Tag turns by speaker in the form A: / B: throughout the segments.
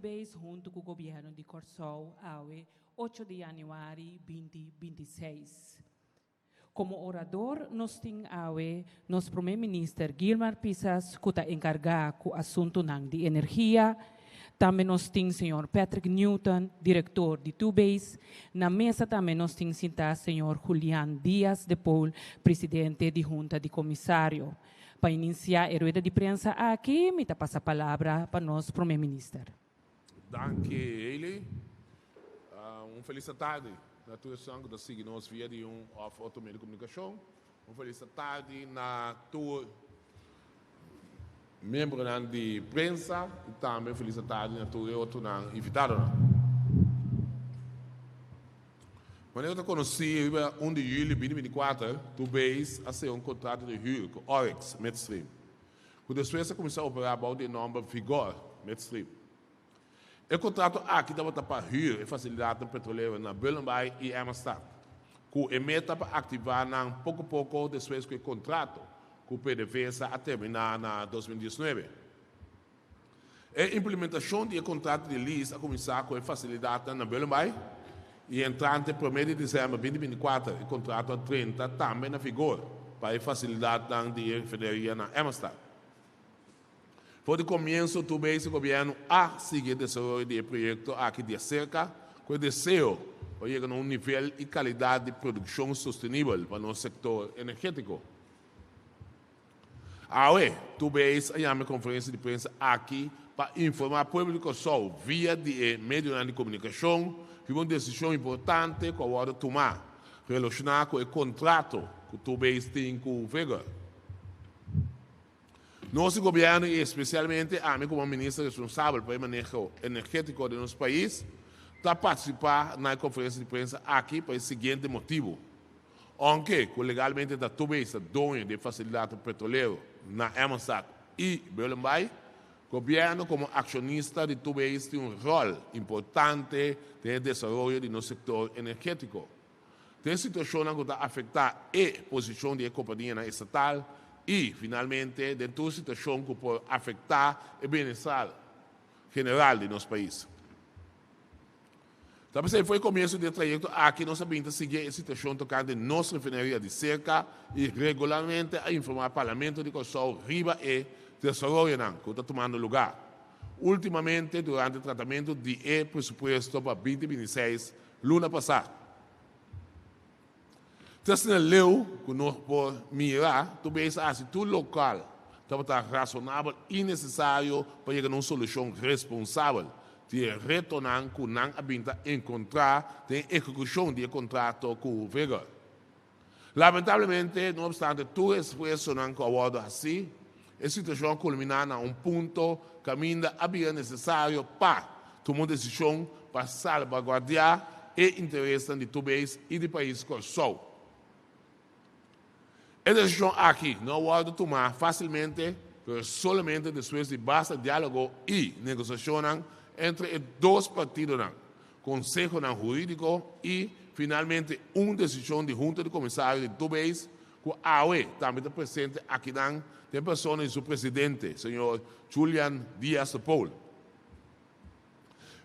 A: Tubeis huntu ku Gobièrnu di Kòrsou awe ocho di yanüari binti 26. Komo orador nos tin awe nos Promé Minister Gilmar Pisas ku ta enkargá ku asuntunan di energia. Tambe nos tin señor Patrick Newton, direktor di Tubeis. Na mesa tambe nos tin sintá señor Julian Diaz de Pool, presidente di Hunta di Komisario. Pa inisiá e rueda di prensa aki mi ta pasa palabra pa nos Promé Minister.
B: Danki Hailey. Un felis atardi na tur esnan ku ta sigui nos via di un òf otro medio di komunikashon. Un felis atardi na tur miembronan di prensa i tambe un felis atardi na tur e otronan invitadonan. Manera ta konosí riba un di yüli 2024 Tubeis a sera un kontrato di hür ku Oryx Midstream. Ku despues a kuminsá operá bou di e nòmber Vigor Midstream. E kontrato aki tabata pa hür e fasilidatnan petrolero na Bullenbaai i Emmastad, ku e meta pa aktivá nan poko poko despues ku e kontrato ku PDVSA a terminá na 2019. E implementashon di e kontrato di lease a kuminsá ku e fasilidatnan na Bullenbaai i entrante promé di desèmber 2024 e kontrato a drenta tambe na vigor pa e fasilidatnan di e refineria na Emmastad. For di komienso tur bes e gobièrnu a sigui e desaroyo di e proyekto aki di aserka ku e deseo pa yega na un nivel i kalidat di produkshon sostenibel pa nos sektor energétiko. Awe, tur bes a yama e konferensia di prensa aki pa informá pueblo di Kòrsou via di e medionan di komunikashon riba un desishon importante ku a wòrdu tumá relashoná ku e kontrato ku tur bes tin ku Vigor. Nos di gobièrnu i espesialmente ami komo minister responsabel pa e maneho energétiko den nos pais ta partisipá na e konferensia di prensa aki pa e siguiente motibu. Ounke ku legalmente ta Tubeis ta doño di e fasilidatnan petrolero na Emmastad i Bullenbaai, gobièrnu komo akshonista di Tubeis tin un ròl importante den e desaroyo di nos sektor energétiko. Den situashonnan ku ta afektá e posishon di e kompanianan estatal i, finalmente, den tur situashon ku por afektá e bienestar general di nos pais. Ta p'esei for e komienso di e trayekto aki nos a bin ta sigui e situashon tokante nos refineria di serka i regularmente a informá Parlamento di Kòrsou riba e desaroyonan ku ta tumando lugá últimamente durante tratamentu di e presupuesto pa 2026 luna pasá. Te asina leu ku nos por mira, tur bes a hasi tur lokal tabata rasonabel i nesesario pa yega na un solushon responsabel di e retonan ku nan a bin ta enkontrá den ehekushon di e kontrato ku Vigor. Lamentablemente, no opstante tur e esfuersonan ku a wòrdu hasí, e situashon a kulminá na un punto kaminda a bira nesesario pa tuma un desishon pa salbaguardiá e interesnan di tur beis i di pais Kòrsou. E desishon aki no a wòrdu tumá fásilmente, pero solamente despues di basta diálogo i negosiashonnan entre e dos partidonan, konsehonan hurídiko i finalmente un desishon di Hunta di Komisario di Tubeis ku awe tambe ta presente akinan den persona di su presidente, señor Julian Diaz de Pool.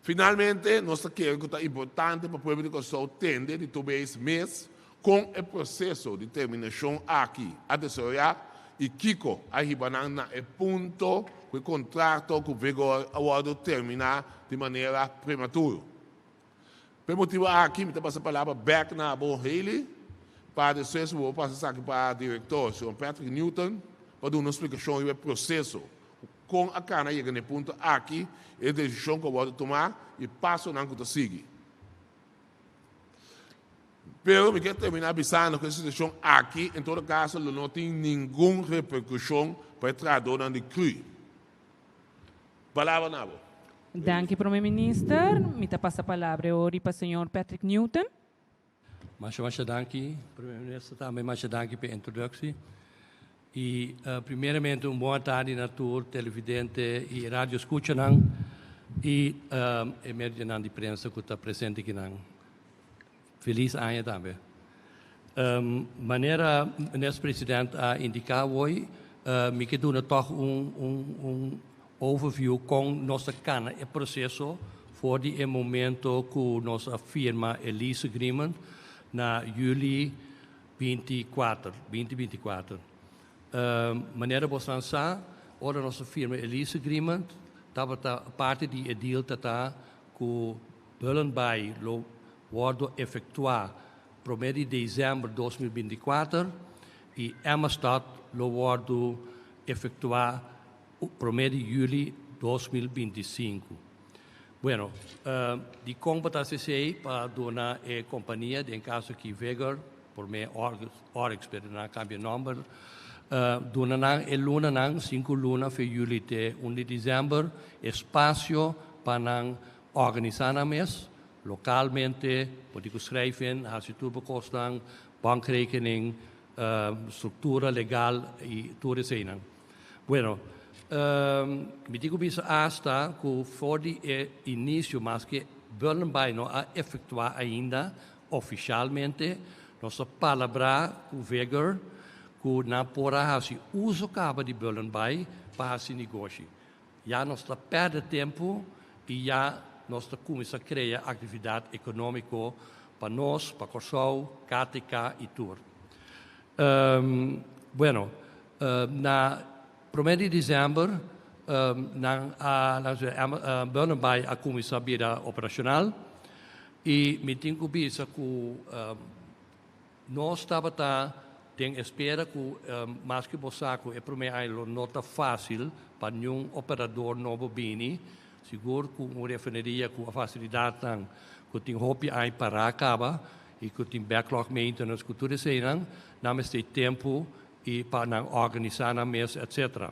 B: Finalmente, nos ta kere ku ta importante pa pueblo di Kòrsou tende di Tubeis mes kon e proseso di terminashon aki a desaroyá i kiko a hiba nan na e punto ku e kontrato ku Vigor a wòrdu terminá di manera prematuro. Pa e motibu aki mi ta pasa palabra bèk na bo Hailey pa despues bo por pasa esaki pa direktor señor Patrick Newton pa duna un splikashon riba e proseso ku kon a kana yega na e punto aki, e desishon ku a wòrdu tumá i pasonan ku ta sigui. Pero mi kier terminá bisando ku e situashon aki en todo kaso lo no tin ningun reperkushon pa e trahadónan di cru. Palabra na bo.
A: Danki Prome Minister. Mi ta pasa palabra e ori pa señor Patrick Newton.
C: Masha masha danki Prome Minister tambe masha danki pa e introductie. I primeramente un bon atardi na tur televidente i radio scuchanan i e medionan di prensa cu ta presente akinan. Feliz aña tambe. Manera Minister President a indica awoy, mi ke duna toch un un un. overview kon nos a kana e proseso for di e momento ku nos a firma e lease agreement na yüli 24, 2024. Manera boso sa, ora nos a firma e lease agreement, tabata parti di e deal ta ku Bullenbaai lo wòrdu efektuá promé di desèmber 2024 i Emmastad lo wòrdu efektuá promé di yüli 2025. Bueno, dikon pa esei? Pa duna e kompania, den kaso aki Vigor, promé Oryx, pero nan a kambia nòmber, duna nan e lunanan, 5 luna, for yüli te 1 di desèmber, espasio pa nan organisá nan mes, lokalmente, por schrijven, hasi tur kosnan, bankrekening, struktura legal i tur esei. Bueno, mi tin ku bisa hasta ku for di inisio, maske Bullenbaai no a efektuá ainda ofisialmente, nos a palabrá ku Vigor ku nan por a hasi uso kaba di Bullenbaai pa hasi negoshi. Ya nos ta pèrdè tempu i ya nos ta kuminsá krea aktividat ekonómiko pa nos, pa Kòrsou, KTK i tur. Bueno, na 1 di desèmber, nan a Bullenbaai a kuminsá bira operashonal i mi tin ku bisa ku nos tabata den espera ku maske bo sa ku e promé aña no ta fásil pa ningun operadó nobo bini, sigur ku un refineria ku fasilidat ku tin hopi aña pará kaba i ku tin backlog maintenance ku tur esei, nan mester tempu i pa nan organisá nan mes, etc.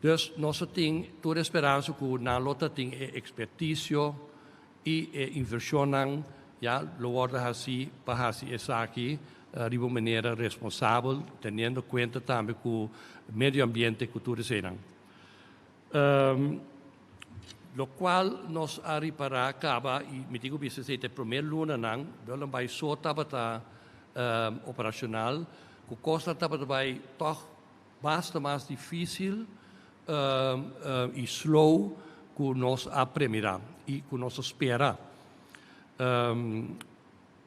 C: Dus nos tin tur speransa ku nan lo tin ekspertisio i invershon ya lo wòrdu hasi pa hasi esaki di un manera responsabel, teniendo kuenta tambe ku medio ambiente, ku tur esei. Lokual nos a ripará kaba i mi tin ku bisa e promé lunanan, Bullenbaai so tabata operashonal, ku kos tabata bai toch basta mas difísil i slow ku nos a premirá i ku nos a spera.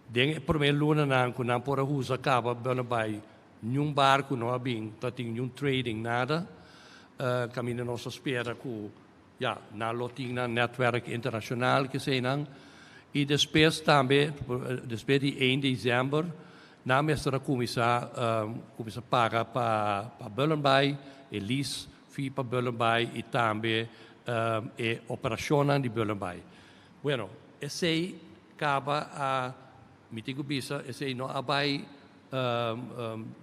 C: Den promé lunanan ku nan por a usa kaba Bullenbaai, ningun barku no a bin, tabatin ningun trading, nada. Kaminda nos a spera ku ya, nan lo tin nan netwerk internashonal ku esei nan. I despues tambe, despues di 1 di desèmber, nan mester a kuminsá paga pa Bullenbaai, e lease fee pa Bullenbaai i tambe e operashon di Bullenbaai. Bueno, esei kaba a mi tin ku bisa, esei no a bai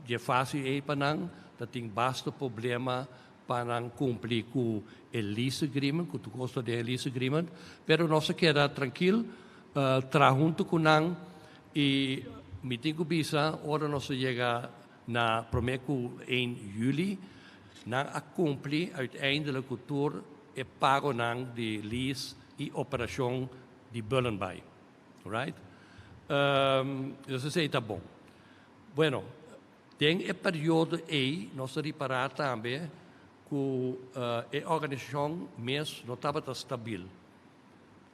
C: di fásil ei pa nan, tabatin basta problema pa nan kumpli ku e lease agreement, ku kosto di lease agreement, pero nos a keda trankil, traha huntu ku nan i mi tin ku bisa, ora nos a yega na promé ku 1 yüli, nan a kumpli uiteindelijk ku tur e pagonan di lease i operashon di Bullenbaai. Right? Dus esei ta bon. Bueno, den e periodo ei, nos a ripará tambe ku e organisashon mes no tabata stabil.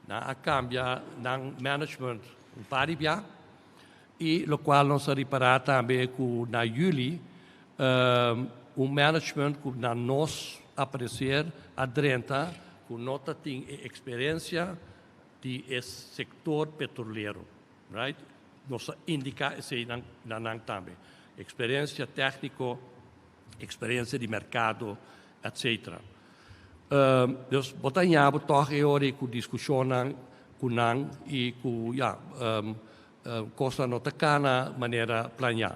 C: Nan a kambia nan management un par di bia, i lokual nos a ripará tambe ku na yüli un management ku na nos pareser a drenta ku no tin eksperensia di e sektor petrolero, right? Nos a indiká esei nan tambe. Eksperensia tékniko, eksperensia di merkado, etc. Dus bo ta haña toch e ora ku diskushon ku nan i ku ya kos no ta kana manera planeá.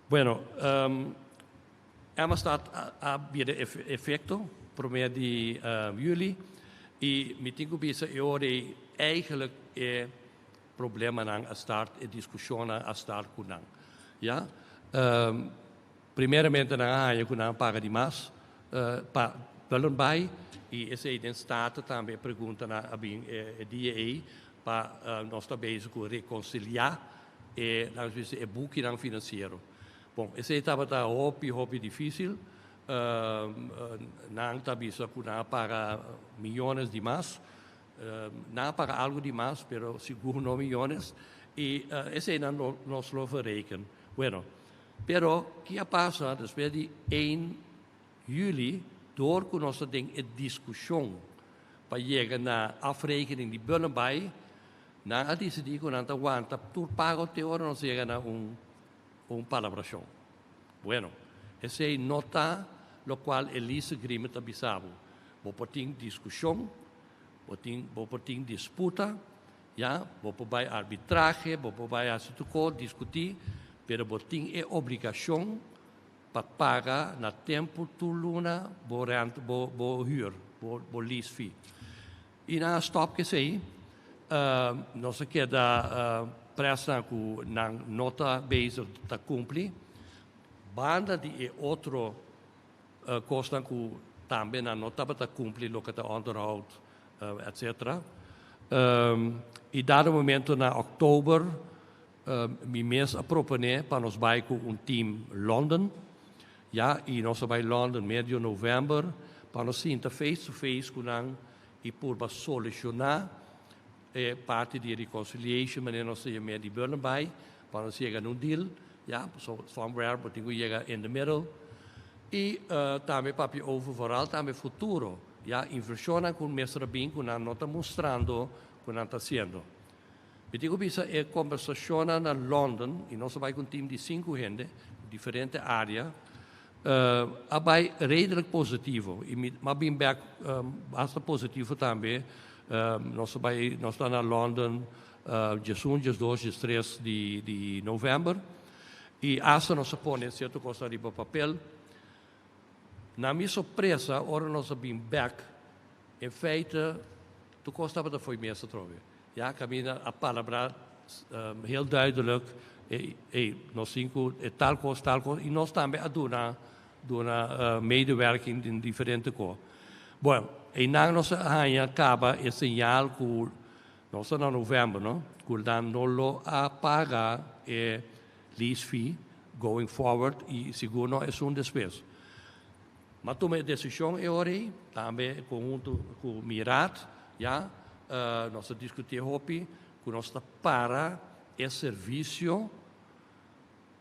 C: Bueno, Emmastad a bira efekto promé di yüli i mi tin ku bisa e ora eigenlijk e problemanan a start, e diskushon a start ku nan. Ja? Primeramente nan a haña ku nan a paga demas pa Bullenbaai i esei den Staten tambe pregunta nan a bin e dia ei pa nos ta bezig ku rekonsiliá e, laten we e bukinan finansiero. Bon, esei tabata hopi, hopi difísil. Nan ta bisa ku nan a paga miyones di mas. Nan a paga algu di mas, pero sigur no miyones. I esei nan nos lo verreken. Bueno, pero ki a pasa despues di 1 juli, dor ku nos ta den e diskushon pa yega na afrekening di Bullenbaai, nan a disidí ku nan ta wanta tur pago te ora nos yega na un palabrashon. Bueno, esei no ta lokual e lease agreement ta bisa bo. Bo por tin diskushon, bo por tin disputa, ya, bo por bai arbitrahe, bo por bai hasi tur kos, diskutí, pero bo tin e obligashon pa paga na tempu tur luna bo rent, bo huur, bo lease fee. I nan a stòp ku esei. Nos a keda presnan ku nan no ta bezig ta kumpli. Banda di e otro kosnan ku tambe nan no tabata kumpli loke ta onderhoud, etcetera. I dado momento na òktober mi mes a proponé pa nos bai ku un team London. Ya, i nos a bai London medio novèmber pa nos sinta face to face ku nan i purba solushoná e parti di reconciliation, manera nos ta yam'é, di Bullenbaai, pa nos yega na un deal. Ya, so somewhere bo tin ku yega in the middle. I tambe papia over vooral tambe futuro, ya, invershonnan ku mester a bin ku nan no ta mustrando ku nan ta hasiendo. Mi tin ku bisa e kombersashonnan na London, i nos a bai ku un tim di sinku hende, diferente área, a bai redelijk positivo. I mi a bin bèk basta positivo tambe. Nos a bai, nos ta na London 11, 12, 13 di novèmber. I asta nos a pone sierto kosnan riba papel. Na mi sorpresa, ora nos a bin bèk, in feite, tur kos tabata fo'i mesa atrobe. Ya kaminda a palabrá heel duidelijk, ey, nos tin ku e tal kos, tal kos, i nos tambe a duna medewerking den diferente kos. Bueno, einan nos a haña kaba e señal ku nos ta na novèmber, no, ku nan no lo a paga e lease fee going forward i sigur no esun despues. M'a tuma e desishon e ora ei, tambe konhunto ku mi raad, ya, nos a diskutí hopi ku nos ta para e servisio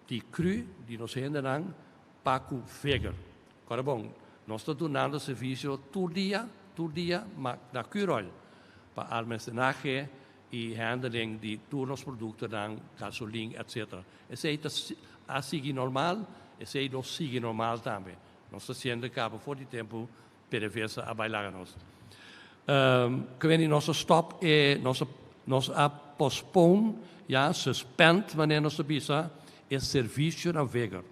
C: di cru di nos hendenan pa ku Vigor. Kòrda bon, nos ta dunando servisio tur dia, tur dia, ma na Curoil pa almacenahe i handling di tur nos produktonan, gasolin, etc. Esei ta a sigui normal, esei lo sigui normal tambe. Nos ta siendo kaba for di tempu PDVSA a bai laga nos. Kweni nos a stop e, nos a postpone, ya, suspend, manera nos ta bisa, e servisio na Vigor.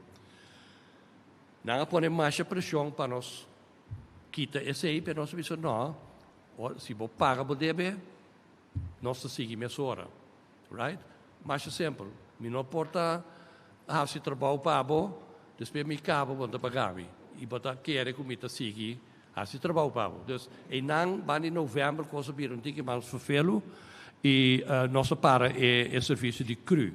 C: Nan a pone masha preshon pa nos kita esei, pero nos a bisa no, si bo paga bo debe, nos ta sigui mesora. Right? Masha simpel. Mi no por ta hasi trabou pa bo, despues mi kaba bo no ta paga mi. I bo ta kere ku mi ta sigui hasi trabou pa bo. Dus einan ban di novèmber kos a bira un tiki mas ferfelu i nos a para e servisio di cru.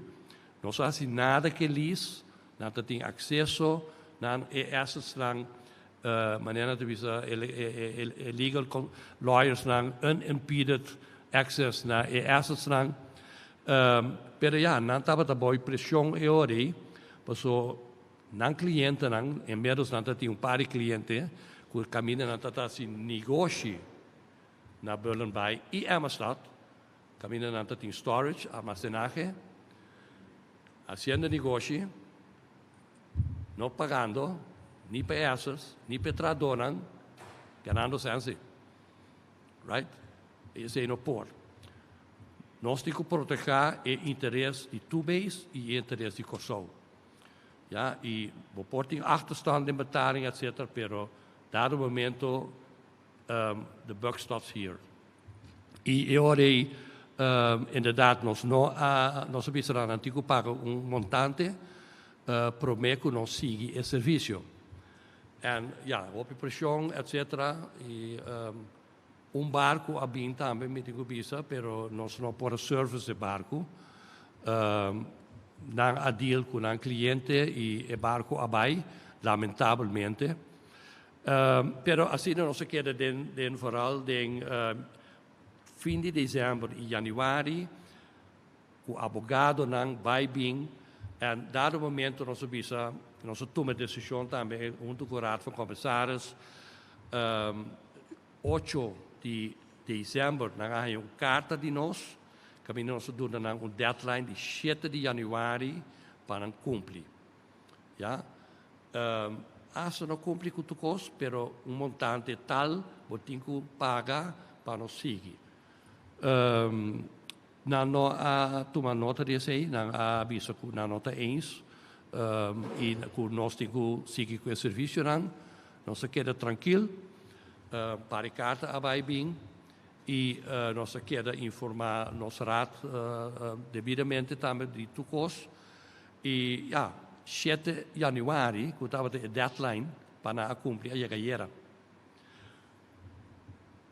C: Nos a hasi nada ke lease, nan ta tin akseso nan e assetsnan, manera nan ta bisa e legal lawyersnan unimpeded access na e assetsnan. Pero ya, nan tabata bou presion e ora ei, paso nan clientenan, inmiddels nan ta tin un par di cliente cu caminda nan ta hasi negoshi na Bullenbaai y Emmastad, caminda nan ta tin storage, almacenahe, haciendo negoshi, no pagando ni pa e assets, ni pa e trahadornan, ganando sensi. Right? Esei no por. Nos tin ku protegá e interes di Tubeis i e interes di Kòrsou. Ya, i bo por tin achterstand den betaling, etcetera, pero dado momento the buck stops here. I e ora ei, inderdaad, nos no a, nos a bisa nan nan tin ku paga un montante promé ku nos sigui e servisio. En ya, hopi preshon, etcetera, i un barku a bin tambe, mi tin ku bisa, pero nos no por a service e barku. Nan a deal ku nan kliente i e barku a bai, lamentabelmente. Pero asina nos a keda den vooral den fin di december y januari cu abogadonan bay bin en dado momento nos a bisa, nos a tuma decision tambe hunto cu Raad van Commissaris, 8 di december nan a haya un carta di nos, caminda nos a duna nan un deadline di 7 di januari pa nan cumpli. Ya. Hasta no cumpli cu tur cos, pero un montante tal bo tin cu paga pa no sigui. Nan no a tuma nota di esey, nan a bisa cu nan no ta eens y cu nos tin cu sigui cu e servicionan. Nos a keda trankil, par e carta a bay bin y nos a keda informa nos raad debidamente tambe di tur cos. Y ya, 7 januari, cu tabata e deadline pa nan a cumpli, a yega ayera.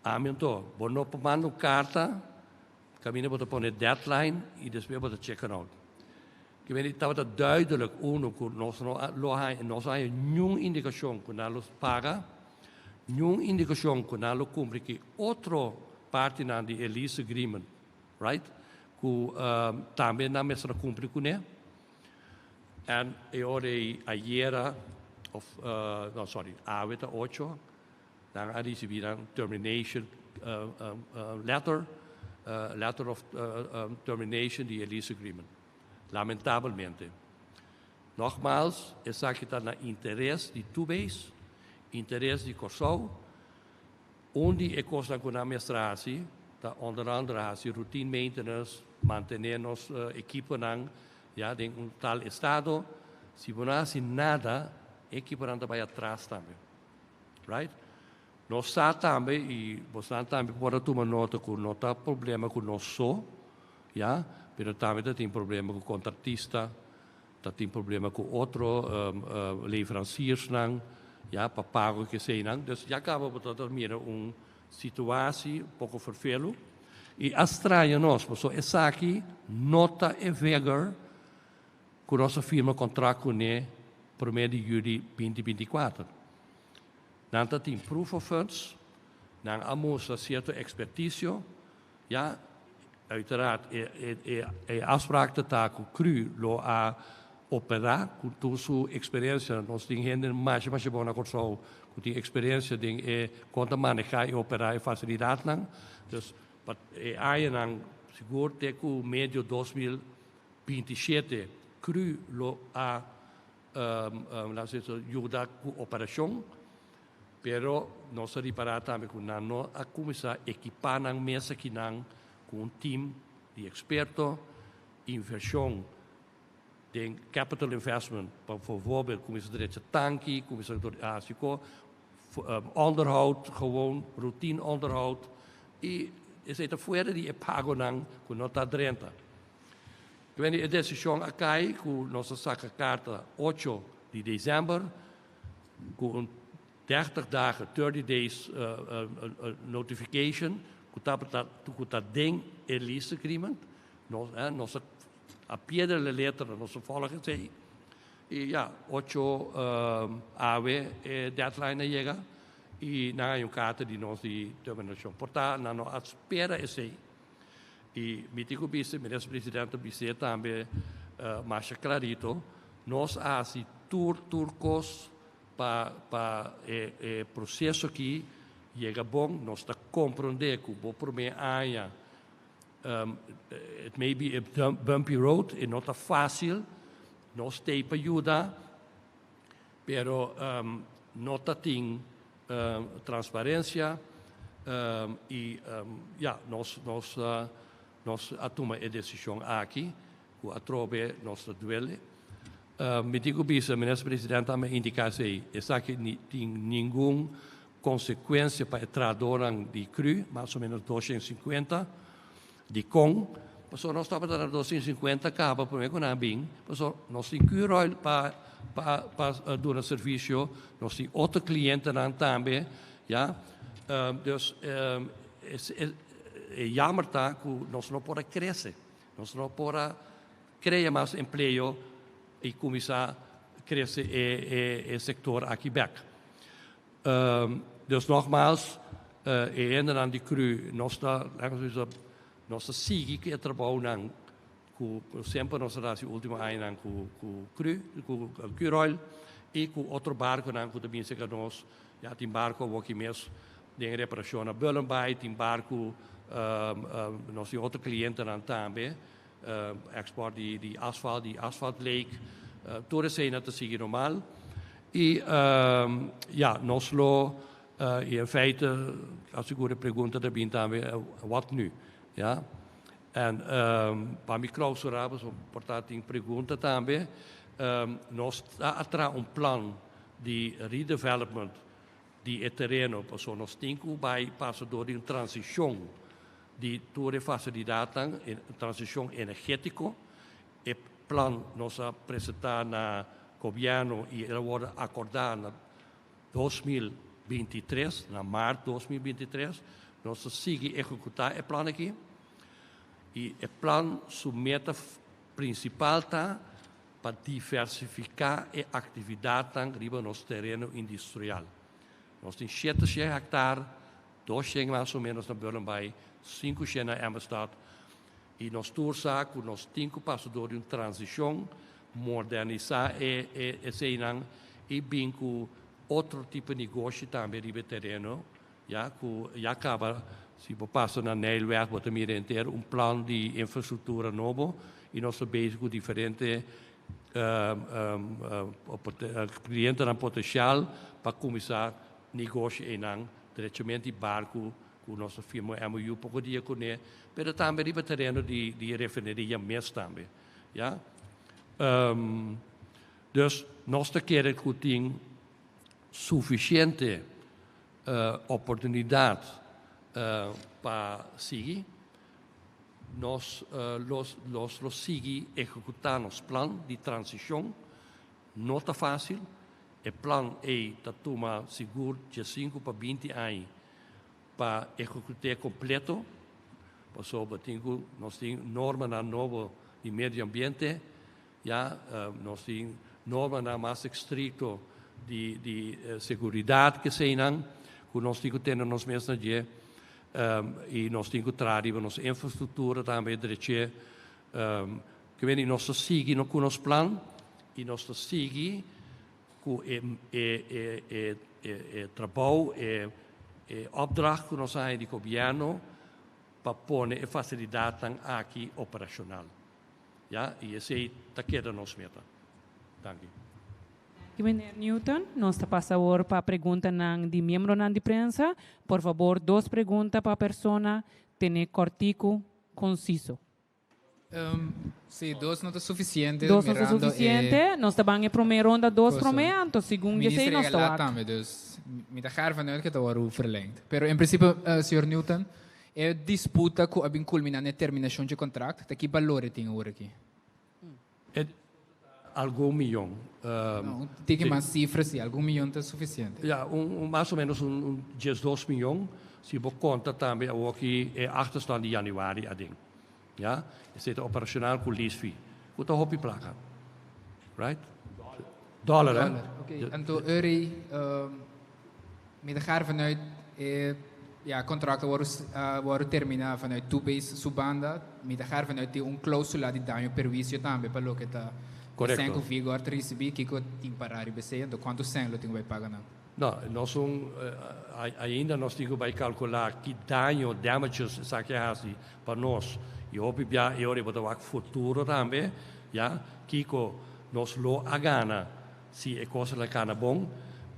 C: Ami anto, bo no por manda un carta, caminda bo ta pone deadline y despues bo ta check it out. Ke mende tabata duidelijk, uno, cu nos no lo haña, nos no haña niun indicacion cu nan lo paga, niun indicacion cu nan lo cumpli ki otro partinan di e lease agreement, right? Cu tambe nan mester a cumpli cune. En e ora ei ayera, of no sorry, awe ta 8, nan a ricibi nan termination letter, letter of termination di e lease agreement. Lamentabelmente. Nogmaals, esaki ta na interes di tur bes, interes di Corsou. Un di e cosnan cu nan mester haci ta onder andere haci routine maintenance, mantene nos equiponan ya den un tal estado. Si bo no haci nada, e equiponan ta bay atras tambe. Right? Nos sa tambe y bosnan tambe por a tuma nota cu no ta problema cu nos so, ya, pero tambe ta tin problema cu contratista, ta tin problema cu otro leveranciersnan, ya, pa pago que eseynan. Dus ya caba bo ta mira un situatie poco vervelu. Y a straña nos, pasobra esaki no ta e Vigor cu nos a firma contract cune prome di juli 2024. Nan ta tin proof of funds, nan a mustra cierto experticio, ya, uiteraard e afspraak ta ta cu CRU lo a opera cu tur su experiencia. Nos tin hende masha masha bon na Corsou cu tin experiencia den e con ta maneha y opera e facilidadnan. Dus pa e añanan sigur te cu medio 2027 CRU lo a laat zeggen, yuda cu operacion, pero nos a ripara tambe cu nan no a cuminsa equipa nan mes akinan cu un team di experto, inversion den capital investment, pa bijvoorbeeld cuminsa drecha tanki, cuminsa haci onderhoud, gewoon routine onderhoud, y esey ta fuera di e pagonan cu no ta drenta. Toen e decision a cay cu nos a saca carta 8 di december, cu un 30 dagen, 30 days notification, cu ta den e lease agreement. Nos a pie de la letra, nos a volg esey. Y ja, 8 awe e deadline a yega y nan a un carta di nos di terminacion. Por ta, nan no a spera esey. Y mi tin cu bisa, minister presidente bisa tambe mas clarito, nos a haci tur cos pa e proceso aki yega bon, nos ta comprende cu bo prome aña, it may be a bumpy road, e no ta facil, nos t'ey pa yuda, pero no ta tin transparencia y ja, nos a tuma e decision aki, cu atrobe nos ta duele. Mi tin cu bisa, minister presidente a indica esaki no tin ningun consecuencia pa e trahadornan di CRU, mas o menos 250, di con, pasobra nos tabata na 250 caba prome cu nan bin, pasobra nos tin Curoil pa duna servicio, nos tin otro clientenan tambe, ja, dus e jammer ta cu nos no por crece, nos no por crea mas empleo y cuminsa crece e sector aki bek. Dus nogmaals, e hendenan di cru, nos ta, nos ta sigui ku e trabounan ku semper nos a hasi último añanan ku cru, ku Curoil i ku otro barkonan ku ta bin serka nos. Ya tin barko awor aki mes den reparashon na Bullenbaai, tin barko, nos tin otro klientenan tambe, export di asfalt, di Asphalt Lake, tur eseinan ta sigui normal. I ya, nos lo, i in feite, sigur e pregunta ta bin tambe, wat nu? Ja? En pa mi clausura, por ta tin pregunta tambe, nos ta traha un plan di redevelopment di e tereno, pasobra nos tin ku bai pasa dor di un transishon di tur e fasilidatnan, transishon energétiko. E plan nos a presentá na gobièrnu i el a wòrdu akordá na 2023, na mart 2023. Nos ta sigui ehekutá e plan aki. I e plan su meta prinsipal ta pa diversifiká e aktividatnan riba nos tereno industrial. Nos tin 700 hektar, 200 mas o ménos na Bullenbaai, 500 na Emmastad. I nos tur sa ku nos tin ku pasa dor di un transishon, modernisá e eseinan i bin ku otro tipo di negoshi tambe riba e tereno, ya ku ya kaba. Si bo pasa na Nijlweg, bo ta mira henter un plan di infrastruktura nobo i nos ta bezig ku diferente klientenan potensial pa kuminsá negoshi einan, derechamente di barku ku nos a firma un MOU poko dia kuné, pero tambe riba tereno di refineria mes tambe. Ya? Dus nos ta kere ku tin sufisiente oportunidat pa sigui. Nos lo sigui ehekutá nos plan di transishon. No ta fásil. E plan ei ta tuma sigur 15 pa 20 aña pa ehekut'é kompleto. Pasobra tin ku nos tin normanan nobo di medio ambiente, ya, nos tin normanan mas estrikto di seguridat ku eseinan ku nos tin ku tene nos mes na dje i nos tin ku traha riba nos infrastruktura tambe drech'é. Ke mende nos ta sigui ku nos plan i nos ta sigui ku e trabou, e opdracht ku nos a haña di gobièrnu pa pone e fasilidatnan aki operashonal. Ya, i esei ta keda nos meta. Danki.
A: Meneer Newton, nos ta pasa awor pa preguntanan di miembronan di prensa. Por fabor, dos pregunta pa persona, tene kòrtiku, konsiso.
D: Si, dos no ta sufisiente.
A: Dos no ta sufisiente. Nos ta ban e promé ronda dos promé, anto segun esei nos ta wak.
D: Tambe, dus mi ta gaar vanuit ku ta wòrdu verlengd. Pero en prinsipio, señor Newton, e disputa ku a bin kulminá na e terminashon dje kontrakt, ta ki balor e tin awor aki?
C: E algun miyon.
D: No, tin ki mas sifra si, algun miyon ta sufisiente.
C: Ja, un mas o menos un 12 miyon, si bo konta tambe awor ki e achterstand di yanüari aden. Ja, esei ta operashonal ku lease fee. Ku ta hopi plaka. Right? Dollar, hè?
D: Dollar, oké. Anto, euro, mi ta gaar vanuit e, ja, contract worden termina vanuit Two-Base su banda, mi ta gaar vanuit di un clausula di daño perhuicio tambe pa loke ta
C: Korekto.
D: Sen ku Vigor ta risibí, kiko tin pará riba esei, anto kuantu sen lo tin ku bai paga nan?
C: No, nos un, ainda nos tin ku bai kalkulá ki daño, damages esaki a hasi pa nos. I hopi bia e ora bo ta wak futuro tambe, ya, kiko nos lo a gana si e kos la kana bon,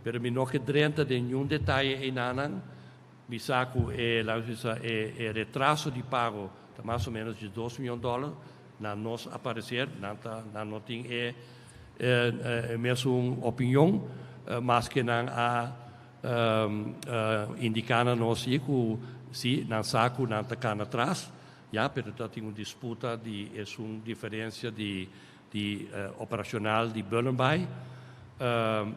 C: pero mi no ke drenta den ningun detaye einan. Mi sa ku e, laat bisa, e retraso di pago ta mas o menos di 2 mion dòler, na nos pareser, nan no tin e mesun opinion, maske nan a indiká na nos si ku si nan sa ku nan ta kana atras, ya, pero ta tin un disputa di e un diferensia di operashonal di Bullenbaai.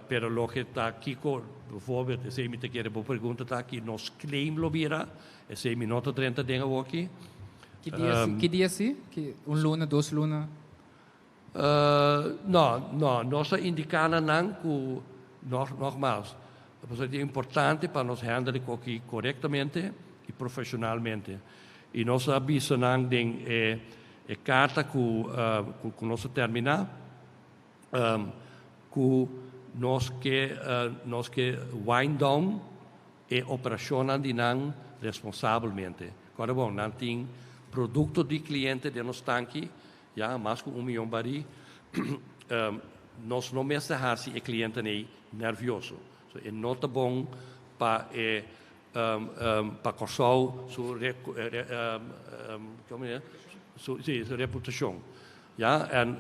C: Pero loke ta kiko, bijvoorbeeld, esei mi ta kere bo pregunta ta ki nos claim lo bira, esei mi no ta drenta den awor aki.
D: Ki dia, ki dia si? Ki, un luna, dos luna?
C: No, nos a indiká na nan ku, nogmaals, Ta importante pa nos handle esaki korektamente i profeshonalmente. I nos a bisa nan den e karta ku nos a terminá, ku nos ke wind down e operashon di nan responsabelmente. Awor, bon, nan tin produkto di kliente den nos tanki, ya mas ku 1 mion barí, nos no mester hasi e kliente ei nervioso. So, e no ta bon pa Kòrsou su, kon e? Su, si, su reputashon. Ja, en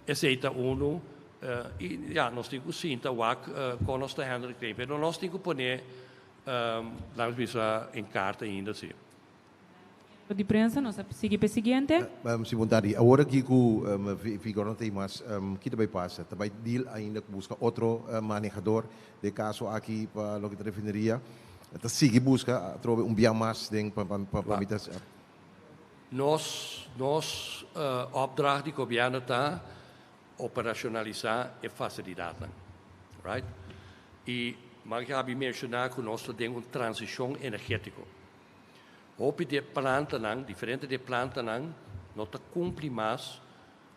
C: esei ta uno, i ja, nos tin ku sinta wak kon nos ta handle e, pero nos tin ku pone, laga bisa, den karta ainda si.
A: Di prensa, nos ta sigui pa e siguiente.
E: Si, bon tardi. Awor aki ku Vigor no tin mas, kiko ta bai pasa? Ta bai deal ainda ku buska otro manehadó di kaso aki pa loke ta refineria. Ta sigui buska trobe un bia mas den pa mi.
C: Nos opdracht di gobièrnu ta operashonalisá e fasilidatnan. Right? I mi a menshoná ku nos tin un transishon energétiko. Hopi di plantanan, diferente di plantanan, no ta kumpli mas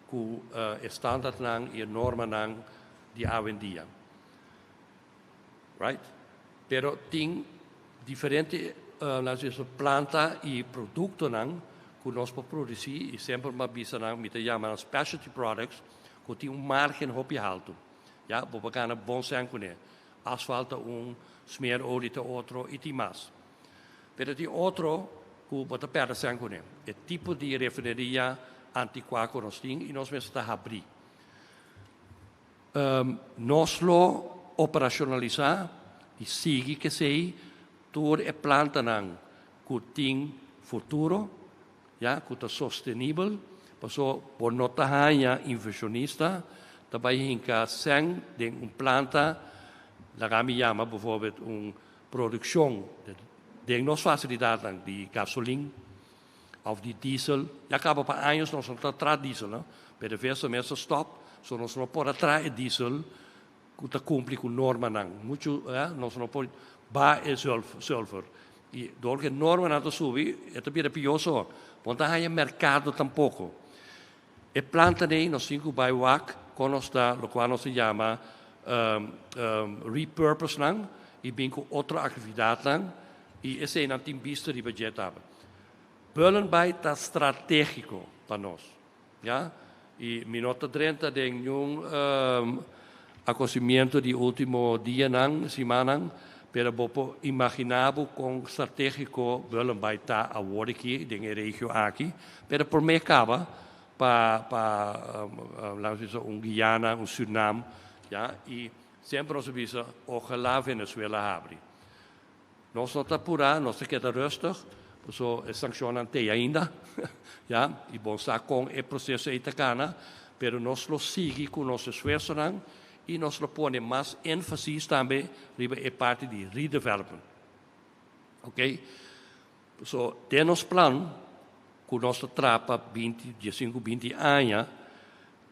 C: ku standardnan i normanan di awendia. Right? Pero tin diferente planta i produktonan ku nos por produsí i semper m'a bisa nan, mi ta yama specialty products, ku tin un margen hopi haltu. Ja, bo por gana bon sèn kuné. Asfalt un, smeerolie ta otro i tin mas. Pero tin otro ku bo ta pèrdè sèn kuné. E tipo di refineria antikuá ku nos tin i nos mester ta habri. Nos lo operashonalisá i sigui ku esei tur e plantanan ku tin futuro, ja, ku ta sostenibel, paso bo no ta haña invershonista, ta bai hinka sèn den un planta, laga mi yama bijvoorbeeld un produkshon di nos fasilidatnan di gasolin òf di diesel, ya kaba pa aña nos no ta traha diesel, no? Pero PDVSA mes a stòp, so nos no por traha diesel ku ta kumpli ku normanan. Muchu, nos no por ba e sulfur. I dor ku normanan ta subi, e ta bira pió so. No ta haña merkado tampoko. E planta ei nos tin ku bai wak kon nos ta, loke nos ta yama repurpose nan i bin ku otro aktividatnan i esei nan tin bista riba dje tambe. Bullenbaai ta stratégiko pa nos. Ja? I mi no ta drenta den ningun akontesimentu di último dianan, simannan, pero bo por imaginá kon stratégiko Bullenbaai ta awor aki, den e region aki, pero por mi kaba pa laga bisa, un Guyana, un Suriname, ja? I semper nos bisa, ohalá Venezuela habri. Nos no ta purá, nos ta keda rustig, so e sanshonnan t'ei ainda, ja? I bon sa kon e proseso ei ta kana, pero nos lo sigui ku nos esfuersonan i nos lo pone mas énfasis tambe riba e parti di redevelopment. Ok? So, den nos plan, ku nos ta traha pa 20, 15, 20 aña,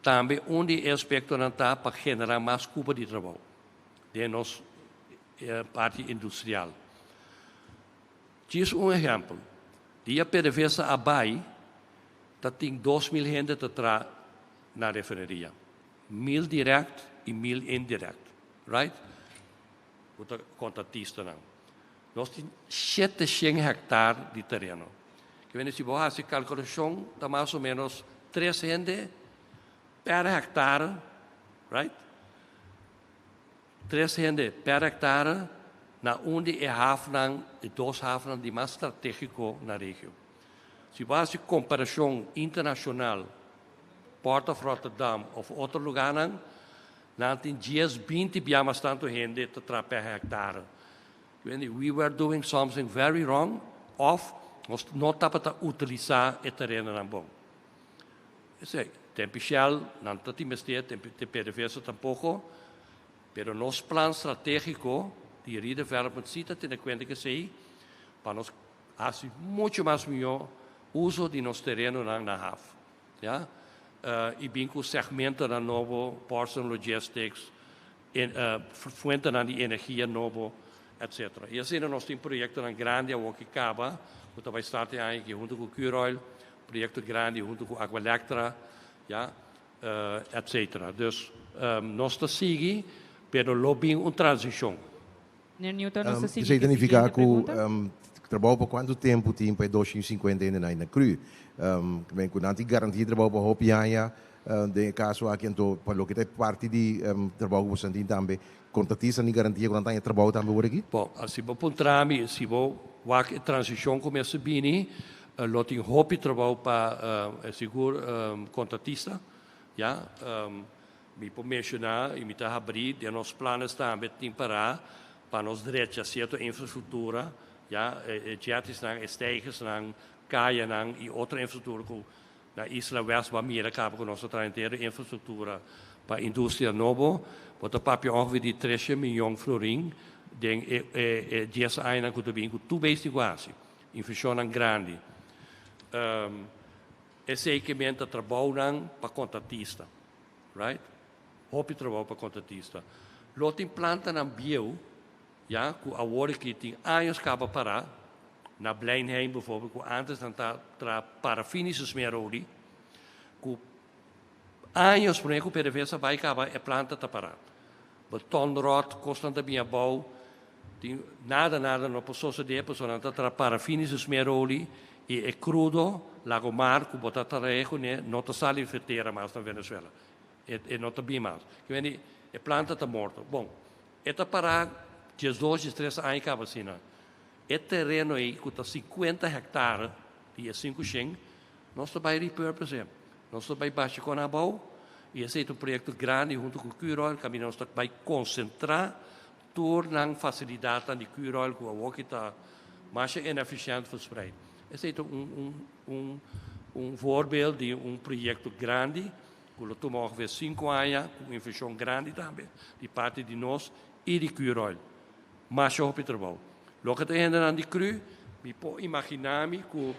C: tambe un di e aspektonan ta pa generá mas kupo di trabou. Den nos parti industrial. Djis un ehèmpel. Dia PDVSA a bai, tabatin 2.000 hende ta traha na refineria. 1.000 direkt i 1.000 indirekt. Right? Kontratistanan. Nos tin 700 hèktar di tereno. Ke men si bo hasi kalkulashon, ta mas o ménos 3 hende per hèktar, right? 3 hende per hèktar na un di e hafnan, e dos hafnan di mas stratégiko na region. Si bo hasi komparashon internashonal, Port of Rotterdam òf otro lugánan, nan tin 10, 20 bia mas tantu hende ta traha per hèktar. We were doing something very wrong, òf nos no tabata utilisá e terenonan bon. Esei, tempu Shell, no tin mester, tempu PDVSA tampoko, pero nos plan stratégiko di redevelopment si ta tene kuenta ku esei, pa nos hasi muchu mas mihó uso di nos terenonan na haf. Ja? I bin ku segmentonan nobo, ports and logistics. Fuentenan di energia nobo, etc. I asina nos tin proyektonan grandi awor ku kaba, ku ta bai start e aña aki huntu ku Curoil, proyekto grandi huntu ku Aqualectra, ya, etc. Dus nos ta sigui, pero lo bin un transishon.
A: Meneer Newton, nos ta sigui
E: Esei
A: ku
E: ta
A: e
E: nifiká
A: siguiente
E: ku
A: pregunta.
E: trabou pa kuantu tempu tin pa e 250 hendenan na cru? Men ku nan tin garantia trabou pa hopi aña den e kaso aki, anto pa loke ta e parti di trabou ku boso tin tambe, kontratista tin garantia ku nan ta haña trabou tambe ora aki?
C: Bon, si bo puntra mi, si bo wak e transishon ku mester bini, lo tin hopi trabou pa e sigur kontratista, ya. Mi por menshoná i mi ta habrí den nos planes tambe tin pará pa nos drecha sierto infrastruktura, ya, e jettiesnan, e steigersnan, kayanan i otro infrastruktura ku na Isla West bo a mira kaba ku nos ta traha henter infrastruktura pa industria nobo. Bo ta papia ongeveer di tresha miyon florin den e e dies añanan ku ta bin ku tur bes tin ku hasi invershonnan grandi. Esei ke men ta trabounan pa kontratista. Right? Hopi trabou pa kontratista. Lo tin plantanan bieu, ya, ku awor aki tin años kaba pará, na Bleinheim bijvoorbeeld, ku antes nan ta traha parafinische smeerolie, ku años promé ku PDVSA bai kaba e planta ta pará. Betonrot, kosnan ta bin abou, tin nada nada no por sosodé pasobra nan ta traha parafinische smeerolie i e krudo Lagomar ku bo ta trae kuné no ta sali vertera mas na Venezuela. E e no ta bin mas. Ke mende e planta ta morto. Bon, e ta pará 12, 13 aña kaba asina. E tereno ei ku ta 50 hèktare di e 500, nos ta bai repurpose e. Nos ta bai basha kon abou i esei ta un proyekto grandi huntu ku Curoil kaminda nos ta bai konsentrá tur nan fasilidatnan di Curoil ku awor ki ta masha inefisiènt verspreid. Esei ta un un un un voorbeeld di un proyekto grandi ku lo tuma ongeveer 5 aña ku un invershon grandi tambe di parti di nos i di Curoil. Masha hopi trabou. Loke ta e hendenan di cru, mi por imaginá mi ku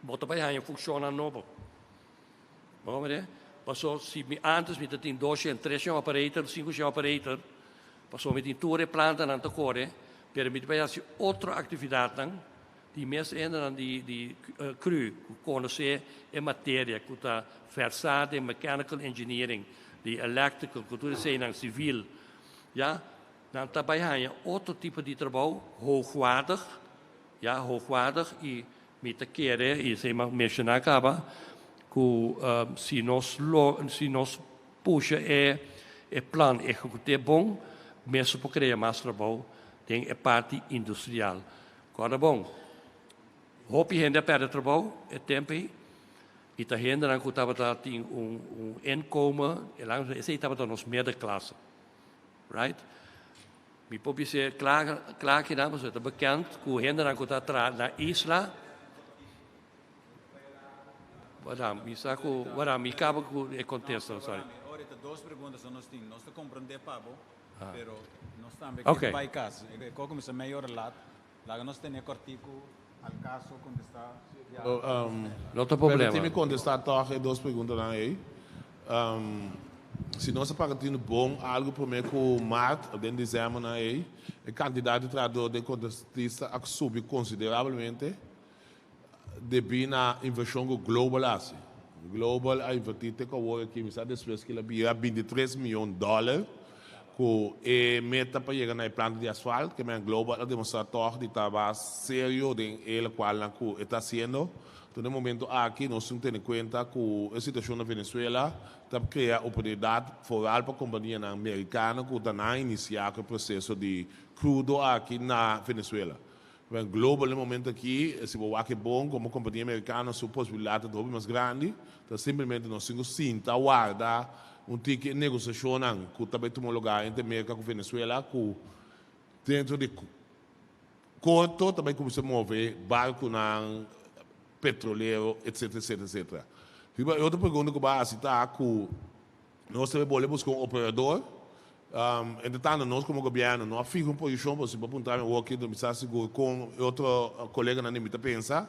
C: bo ta bai haña funshonnan nobo. Bo comprende? Paso si mi antes mi ta tin 200, 300 operator, 500 operator, paso mi tin tur e plantanan ta kore, pero mi ta bai hasi otro aktividatnan di mes hendenan di di cru ku konosé e materia, ku ta versá den mechanical engineering, di electrical, ku tur eseinan, civil, ya. Nan ta bai haña otro tipo di trabou hoogwaardig, ya, hoogwaardig i mi ta kere, i esei mi a menshoná kaba, ku si nos lo, si nos pusha e e plan ehekut'é bon, mester por krea mas trabou den e parti industrial. Kòrda bon, hopi hende a pèrdè trabou e tempu ei, i ta hendenan ku tabata tin un un inkomen, esei tabata nos middenklasse. Right? Mi por bis'é kla kla kinan pasobra ta bekend ku hendenan ku ta traha na isla. Wara, mi sa ku wara mi kaba ku e kontesta, sorry.
F: Ora ta dos pregunta so nos tin. Nos ta komprendé pa bo, pero nos tambe
C: Okay.
F: ke bai kas. E kos kuminsá meia ora lat. Laga nos tene kòrtiku al kaso kontestá ya.
C: No ta problema.
B: Permití mi kontestá tòg e dos preguntanan ei. Si nos a paga tinu bon algu promé ku mart òf den desèmbernan ei, e kantidat di trahadó den kontratista a subi konsiderablemente debí na invershon ku Global a hasi. Global a invertí te ku awor aki, mi sa despues kila bira 23 mion dòler ku e meta pa yega na e planta di asfalt, ke men Global a demostrá tòg di ta bas serio den e lokualnan ku e ta hasiendo. Anto den momento aki nos tin tene kuenta ku e situashon na Venezuela ta krea oportunidat foral pa kompanianan merikano ku ta nan inisiá ku e proseso di krudo aki na Venezuela. Ben Global den momento aki, si bo wak e bon komo kompania merikano su posibilidat ta hopi mas grandi, ta simplemente nos tin ku sinta warda un tiki e negosiashonnan ku ta bai tuma lugar entre Merka ku Venezuela ku dentro di korto ta bai kuminsá move barkunan petrolero etcetera etcetera etcetera. Riba e otro pregunta ku bo a hasi ta ku nos ta bai bole buska un operador. Entre tanto nos komo gobièrnu no a fiha un posishon, pasobra si bo puntra mi awor ki mi sa sigur kon e otro koleganan di mi ta pensa.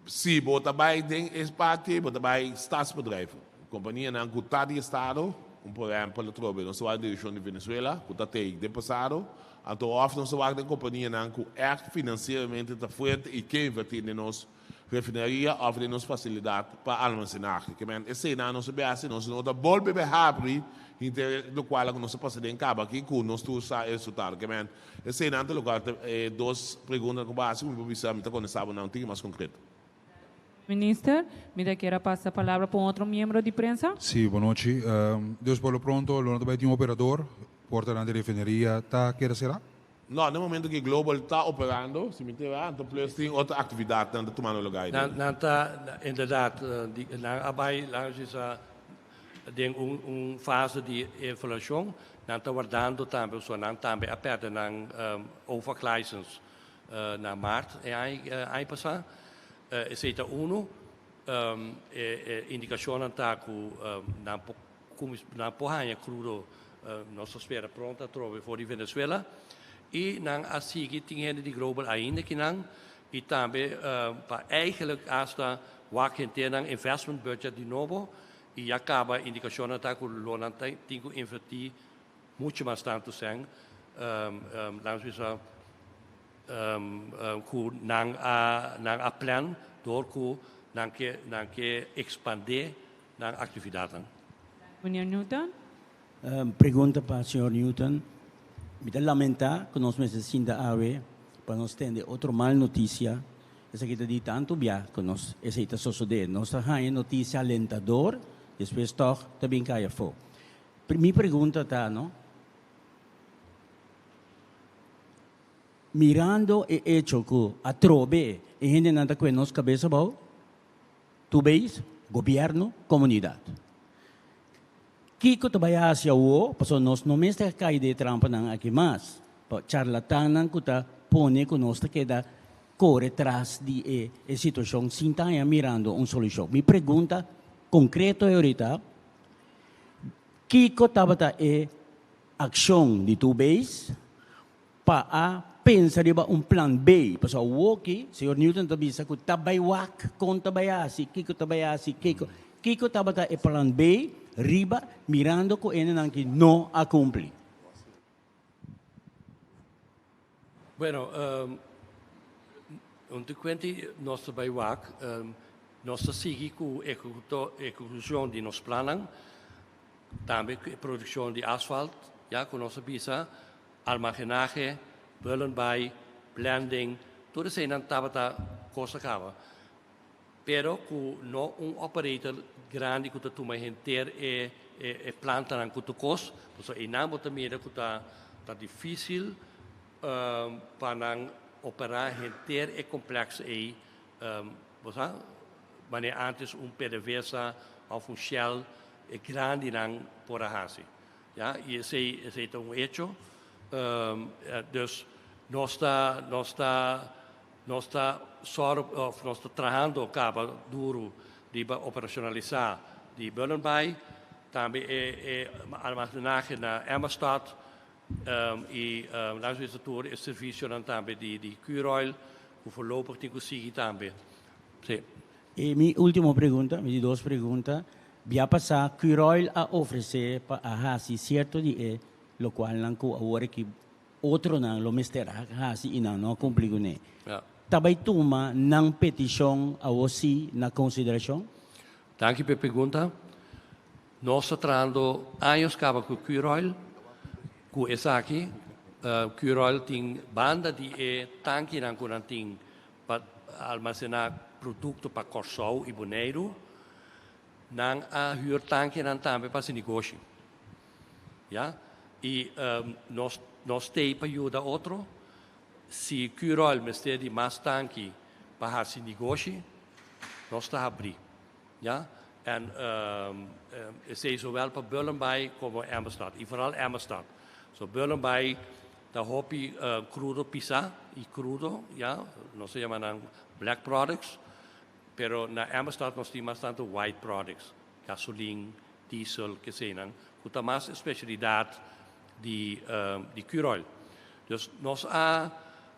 B: Si bo ta bai den e parti ei bo ta bai staatsbedrijven, kompanianan ku ta di estado. Un por ehèmpel atrobe nos ta wak den direkshon di Venezuela ku ta tei den pasado, anto òf nos ta wak den kompanianan ku ègt finansieramente ta fuerte i ke invertí den nos refineria òf den nos fasilidat pa almasenahe. Ke men eseinan nos a bin hasi, nos no ta bolbe bai habri hinter lokual ku nos a pasa den kaba aki ku nos tur sa e resultado. Ke men eseinan ta lokual ta e dos preguntanan ku bo a hasi ku mi por bisa mi ta kontestá bo nan un tiki mas konkreto.
A: Minister, mi ta kier a pasa palabra pa un otro miembro di prensa.
G: Sí, bonochi. Dus por lo pronto lo no ta bai tin un operador, portanan di refineria ta keda será?
B: No, na momento ku Global ta operando, si mi ta era, anto plus tin otro aktividatnan ta tumando lugá ei
C: den. Nan ta, inderdaad, nan a bai langs disa den un fase di evaluashon, nan ta wardando tambe, pasobra nan tambe a pèrdè nan OFAC license na maart e aña pasá. Esei ta unu. E indikashonnan ta ku nan por nan por haña krudo, nos ta spera pronto atrobe for di Venezuela. I nan a sigui tin hende di Global ainda kinan i tambe pa eigenlijk asta wak henter nan investment budget di nobo i ya kaba indikashonnan ta ku lo nan tin ku invertí muchu mas tantu sèn, laat nos bisa ku nan a nan a plan dor ku nan ke nan ke ekspandé nan aktividatnan.
A: Meneer Newton.
H: Pregunta pa señor Newton. Mi ta lamentá ku nos mester sinta awe pa nos tende otro mal notisia. Esaki ta di tantu bia ku nos esei ta sosodé. Nos ta haña notisia alentador, despues tòg ta bin kai afó. Mi pregunta ta, no? Mirando e echo ku atrobe e hendenan ta kue nos kabes abou, tur beis, gobièrnu, komunidat. Kiko ta bai hasi awo? Pasobra nos no mester kai den e trampanan aki mas. Pa charlatannan ku ta pone ku nos ta keda kore tras di e e situashon sin ta haña mirando un solushon. Mi pregunta konkreto e orita, kiko tabata e Akshon di tur beis pa a pensa riba un plan B, pasobra awoki señor Newton ta bisa ku ta bai wak kon ta bai hasi, kiko ta bai hasi, kiko. Kiko tabata e plan B riba mirando ku hendenan ki no a kumpli?
C: Bueno, un ta kuenta nos ta bai wak, nos ta sigui ku ehekushon di nos plannan. Tambe ku e produkshon di asfalt, ya ku nos a bisa, almagenahe, bullenbaai, blending, tur eseinan tabata kos a kaba. Pero ku no un operator grandi ku ta tuma henter e e plantanan ku tur kos, pasobra einan bo ta mira ku ta ta difísil pa nan operá henter e kompleks ei, bo sa, manera ántes un PDVSA òf un Shell e grandinan por a hasi. Ya, i esei, esei ta un hecho. Dus nos ta, nos ta, nos ta sòru òf nos ta trahando kaba duru riba operashonalisá di Bullenbaai, tambe e e almasenahe na Emmastad i laat nos bisa tur e servisionan tambe di di Curoil ku voorlopig tin ku sigui tambe. Sí.
H: E mi ultimo pregunta, mi di dos pregunta, bia pasá Curoil a ofresé pa a hasi sierto di e lokualnan ku awor aki otronan lo mester a hasi i nan no a kumpli kuné. Ta bai tuma nan petishon awor sí na konsiderashon?
C: Danki pa e pregunta. Nos ta trahando años kaba ku Curoil ku esaki. Curoil tin banda di e tankinan ku nan tin pa almacená produkto pa Kòrsou i Boneiru, nan a hür tankenan tambe pa hasi negoshi. Ya, i nos nos t'ei pa yuda otro. Si Curoil mester di mas tanki pa hasi negoshi, nos ta habrí. Ya, en esei zowel pa Bullenbaai komo Emmastad, i vooral Emmastad. So Bullenbaai Ta hopi crudo pisa y crudo, ya, nos ta yama nan black products, pero na Emmastad nos tin mas tanto white products, gasolin, diesel, keseynan, cu ta mas e specialidad di di Curoil. Dus nos a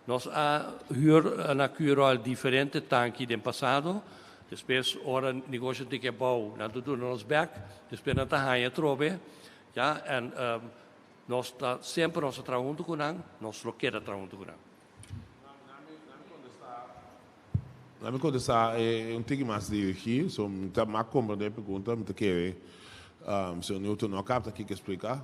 C: nos a huur na Curoil diferente tanki den pasado, despues ora negocio tin ke bou nan ta duna nos bek, despues nan ta haña atrobe. Ja, en nos ta semper nos a traha huntu ku nan, nos lo keda traha huntu ku nan.
B: Laat mi kontestá e un tiki mas dirigí, so mi ta mas komprendé e pregunta, mi ta kere señor Newton no a kapta kiko splika.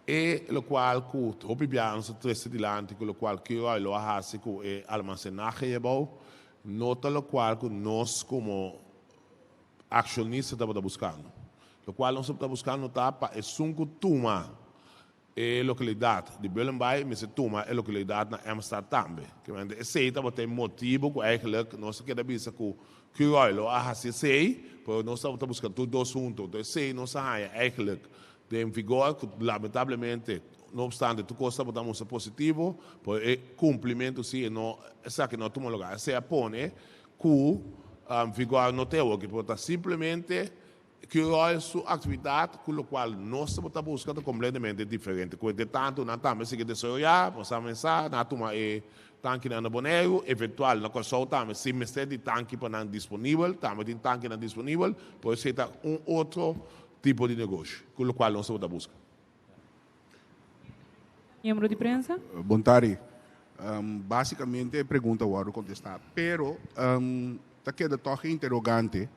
B: E lokual ku hopi biaha nos a trese dilanti ku lokual Curoil lo a hasi ku e almasenahe ei abou, no ta lokual ku nos komo akshonista tabata buskando. Lokual nos tabata buskando ta pa esun ku tuma e lokalidat di Bullenbaai, mester tuma e lokalidat na Emmastad tambe. Kemente esei tabata e motibu ku eigenlijk nos a keda bisa ku Curoil lo a hasi esei, pero nos tabata buska tur dos huntu. Entonces esei nos a haña eigenlijk den Vigor, ku lamentablemente, no obstante tur kos tabata mustra positivo, pero e kumplimentu si e no, esaki no a tuma lugá. Esei a pone ku Vigor no ta e awor, pero ta simplemente Curoil su aktividat ku lokual nos tabata buska ta kompletamente diferente. Ku entre tantu nan tambe sigui desaroyá, nos a mensá, nan a tuma e tankinan na Boneiru, eventual na Kòrsou tambe si mester di tanki pa nan disponibel, tambe tin tankinan disponibel, por esei ta un otro tipo di negoshi ku lokual nos tabata buska.
A: Miembro di prensa.
I: Bon tardi. Básicamente e pregunta a wòrdu kontestá, pero ta keda tòg e interogante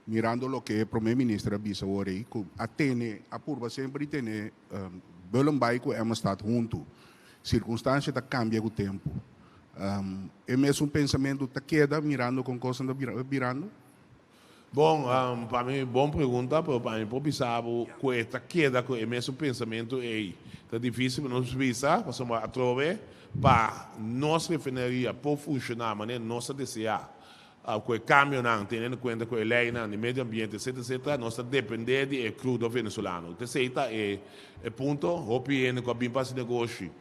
I: mirando loke e promé minister a bisa awor ei ku a tene, a purba semper di tene Bullenbaai ku Emmastad huntu. Sirkunstansia ta kambia ku tempu. E mesun pensamentu ta keda mirando kon kosnan ta birando?
B: Bon, pa mi bon pregunta, pero pa mi por bisa bo ku e ta keda ku e mesun pensamentu ei. Ta difísil pa nos bisa, pasobra atrobe pa nos refineria por funshoná manera nos ta deseá, ku e kambionan, teniendo kuenta ku e leinan di medio ambiente, etcetera, etcetera, nos ta dependé di e krudo venezolano. Esei ta e punto. Hopi hende ku a bin pa hasi negoshi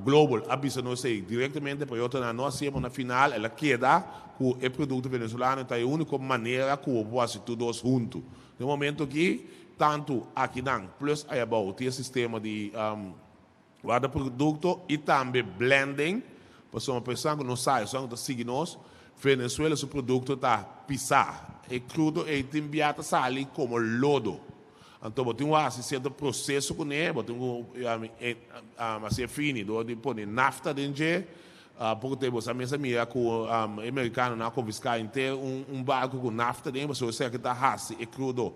B: Global a bisa nos ei directamente, pero e otronan no a siempre. Na final el a keda cu e producto venezolano ta e unico manera cu bo por haci tur dos hunto. Den momento aki, tanto akinan plus ayabou tin e sistema di warda producto y tambe blending, pasobra personan cu no sa, esun cu ta sigui nos, Venezuela su producto ta pisa. E crudo ei tin bia ta sali como lodo. Anto bo tin ku hasi sierto proseso kuné, bo tin ku hasié fini dor di pone nafta den dje. Poko tempu bo sa mes a mira ku e merikanonan a konfiská henter un barku ku nafta den, pasobra esaki ta hasi e krudo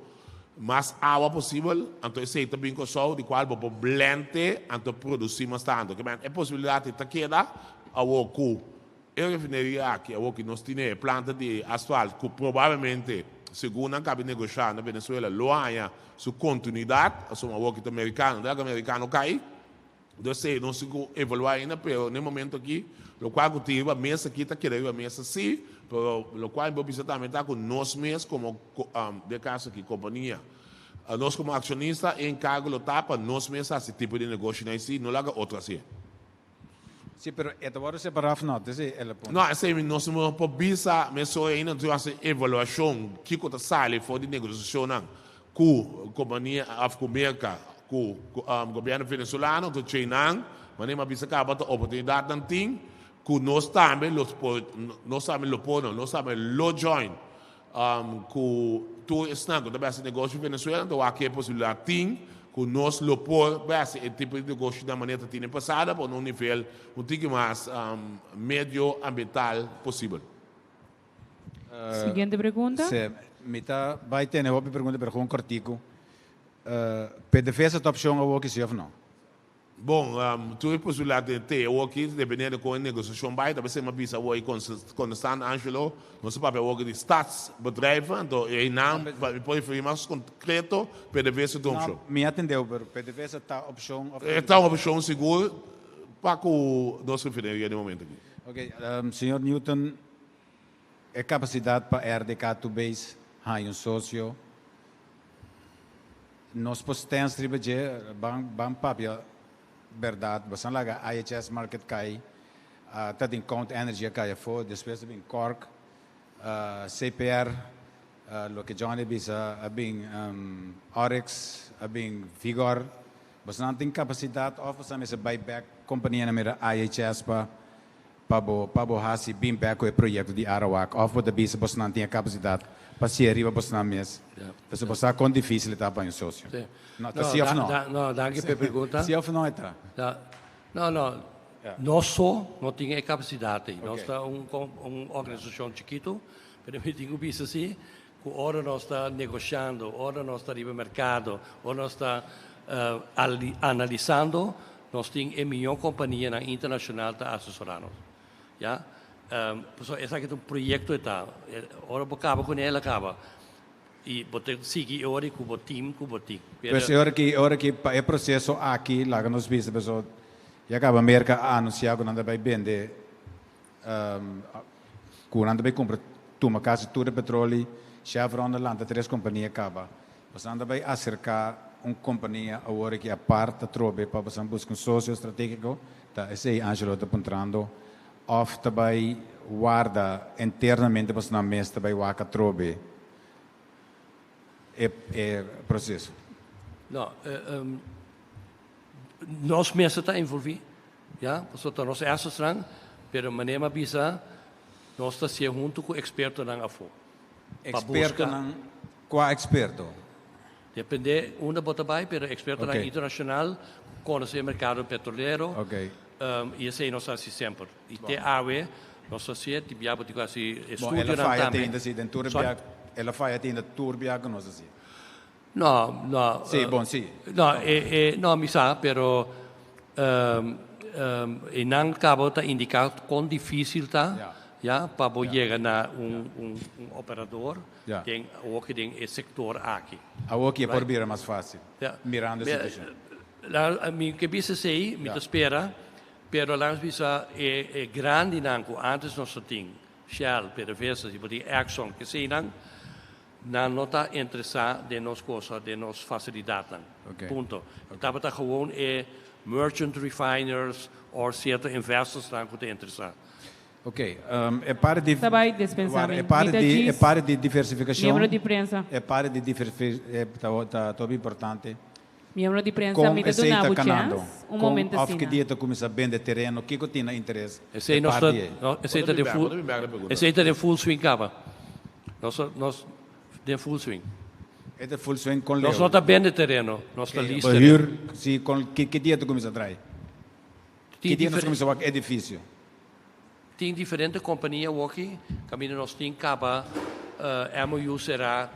B: mas awa posibel. Anto esei ta bin Kòrsou di kual bo por blènt anto produsí mas tantu. E posibilidat ei ta keda awor ku e refineria aki, awor ki nos tin e planta di asfalt ku probablemente, segun nan kabi negoshá na Venezuela, lo haña su kontinuidat, pasobra awor ki ta merikano, ta laga merikano kai. Entonces esei nos tin ku evaluá ainda, pero na e momento aki lokual ku tin riba mesa aki ta keda riba mesa sí, pero lokual mi por bisa tambe ta ku nos mes komo, den e kaso aki kompania, nos komo akshonista e enkargo lo ta pa nos mes hasi tipo di negoshonan así, no laga otro hasié.
F: Sí, pero e ta wòrdu separá òf nò? Esei el a puntra.
B: No, esei nos no por bisa mesora ainda. Nos tin hasi evaluashon kiko ta sali for di negosiashonnan ku kompania òf ku Merka, ku gobièrnu venezolano. Enton cheinan, manera mi a bisa kaba, ta oportunidatnan tin ku nos tambe lo por, nos tambe lo por no, nos tambe lo join ku tur esnan ku ta bai hasi negoshi Venezuela, anto wak e posibilidat tin ku nos lo por bai hasi e tipo di negoshi na manera ta tin den pasado, pero na un nivel un tiki mas medio ambiental posibel.
A: Siguiente pregunta.
F: Sí, mi ta bai tene hopi pregunta, pero gewoon kortiku. PDVSA ta opshon awoki sí òf no?
B: Bon, tur e posibilidat den te awoki, dependiendo kon e negosiashon bai, ta besei mi a bisa awor i kontestando Angelo, nos a papia awoki di statsbedrijven, anto einan mi por referí mas konkreto, PDVSA ta un opshon.
F: No, mi a tendeu, pero PDVSA ta opshon of.
B: E ta un opshon sigur pa ku nos refineria den momento aki.
F: Ok, señor Newton, e kapasidat pa RDK Tubeis haña un sosio. Nos por stens riba dje, ban ban papia berdad, bosan laga IHS Markit kai, ta tin Count Energy a kai afo, despues a bin Cork, CPR, loke Johnny a bisa, a bin Oryx, a bin Vigor, bosan tin capacidad of bosan mester bai bek companianan mira IHS pa. Pa bo hasi bin bèk ku e proyekto di Arawak òf bo ta bisa bosnan tin e kapasidat pa sier riba bosnan mes? Pasobra bo sa kon difísil e ta pa un sosio. No, ta si òf no?
C: No, danki pa e pregunta.
F: Si òf no e ta?
C: No, no. Nos so no tin e kapasidat ei. Nos ta un un organisashon chikitu, pero mi tin ku bisa si ku ora nos ta negoshiando, ora nos ta riba merkado, ora nos ta analisando, nos tin e mihó kompanianan internashonal ta asesorá nos. Ya. Pasobra esaki ta un proyekto e ta. Ora bo kaba kuné el a kaba. I bo ta sigui e ora ku bo tim ku bo tin.
F: Pues e ora ki, e ora ki pa e proseso aki, laga nos bisa pasobra ya kaba Merka a anunsiá ku nan ta bai bende Ku nan ta bai kumpra tuma kasi tur e petroli, Chevron a lanta tres kompania kaba. Boso nan ta bai aserká un kompania awor aki apart atrobe pa boso nan buska un sosio strategiko, ta esei Angelo ta puntrando, òf ta bai warda internamente boso nan mes ta bai wak atrobe e e proseso?
C: No, nos mester ta envolví. Ya, pasobra ta nos assesnan, pero manera mi a bisa, nos ta hacié hunto cu expertonan afó. Pa busca.
F: Expertonan, cua experto?
C: Depende unda bo ta bay, pero expertonan internacional cu conoce e mercado petrolero. Y esey nos ta haci semper. Y te awe nos ta hacié, tin bia bo tin cu haci
F: Bon, el a
C: estudionan
F: faya
C: tambe.
F: te inda si, den tur e
C: Sorry?
F: bia, el a faya te inda tur bia cu nos haci.
C: No, no.
F: Sí, bon, sí.
C: No, e, e, no, mi sa, pero e nan cabo ta indica con difícil ta,
F: Ja.
C: ja, pa bo
F: Ja.
C: yega na un, un, un operador
F: Ja.
C: den, awor den e sector aki.
F: Awor ki e por
C: Right.
F: bira mas fácil,
C: Ja.
F: mirando e
C: Mi,
F: situacion.
C: la, mi ke bisa esei, mi
F: Ja.
C: ta spera, pero laat bisa e, e grandinan ku antes nos ta tin, Shell, PDVSA, si bo tin Exxon, keseinan, Nan no ta interesá den nos cosa, den nos facilidatnan. Punto. E tabata gewoon e merchant refiners or cierto investorsnan cu ta interesá.
F: Ok, e parti di,
A: Ta bai dispensá mi.
F: e parti
A: Mi ta
F: di, e
A: djis
F: parti di diversificacion,
A: miembro di prensa.
F: e parti di diverfi, ta, ta hopi importante.
A: Miembro di prensa,
F: Con
A: mi ta
F: esey
A: duna
F: ta
A: bo
F: canando?
A: chens un
F: Con
A: momento
F: of ki
A: asina.
F: dia ta cuminsa bende tereno? Kico tin na interes
C: Esey
F: e
C: nos ta,
F: parti ey?
C: no, esey ta den full, esey ta den full swing caba. Nos, nos den full swing.
F: E ta full swing con
C: Nos
F: leu?
C: no ta bende tereno, nos ta lease
F: Bo
C: tereno.
F: huur, si, con, ki, ki dia ta cuminsa trae?
C: Tin
F: Ki dia nos
C: diferen-
F: cuminsa wak edificio?
C: Tin diferente compania awoki, caminda nos tin caba MOU cera,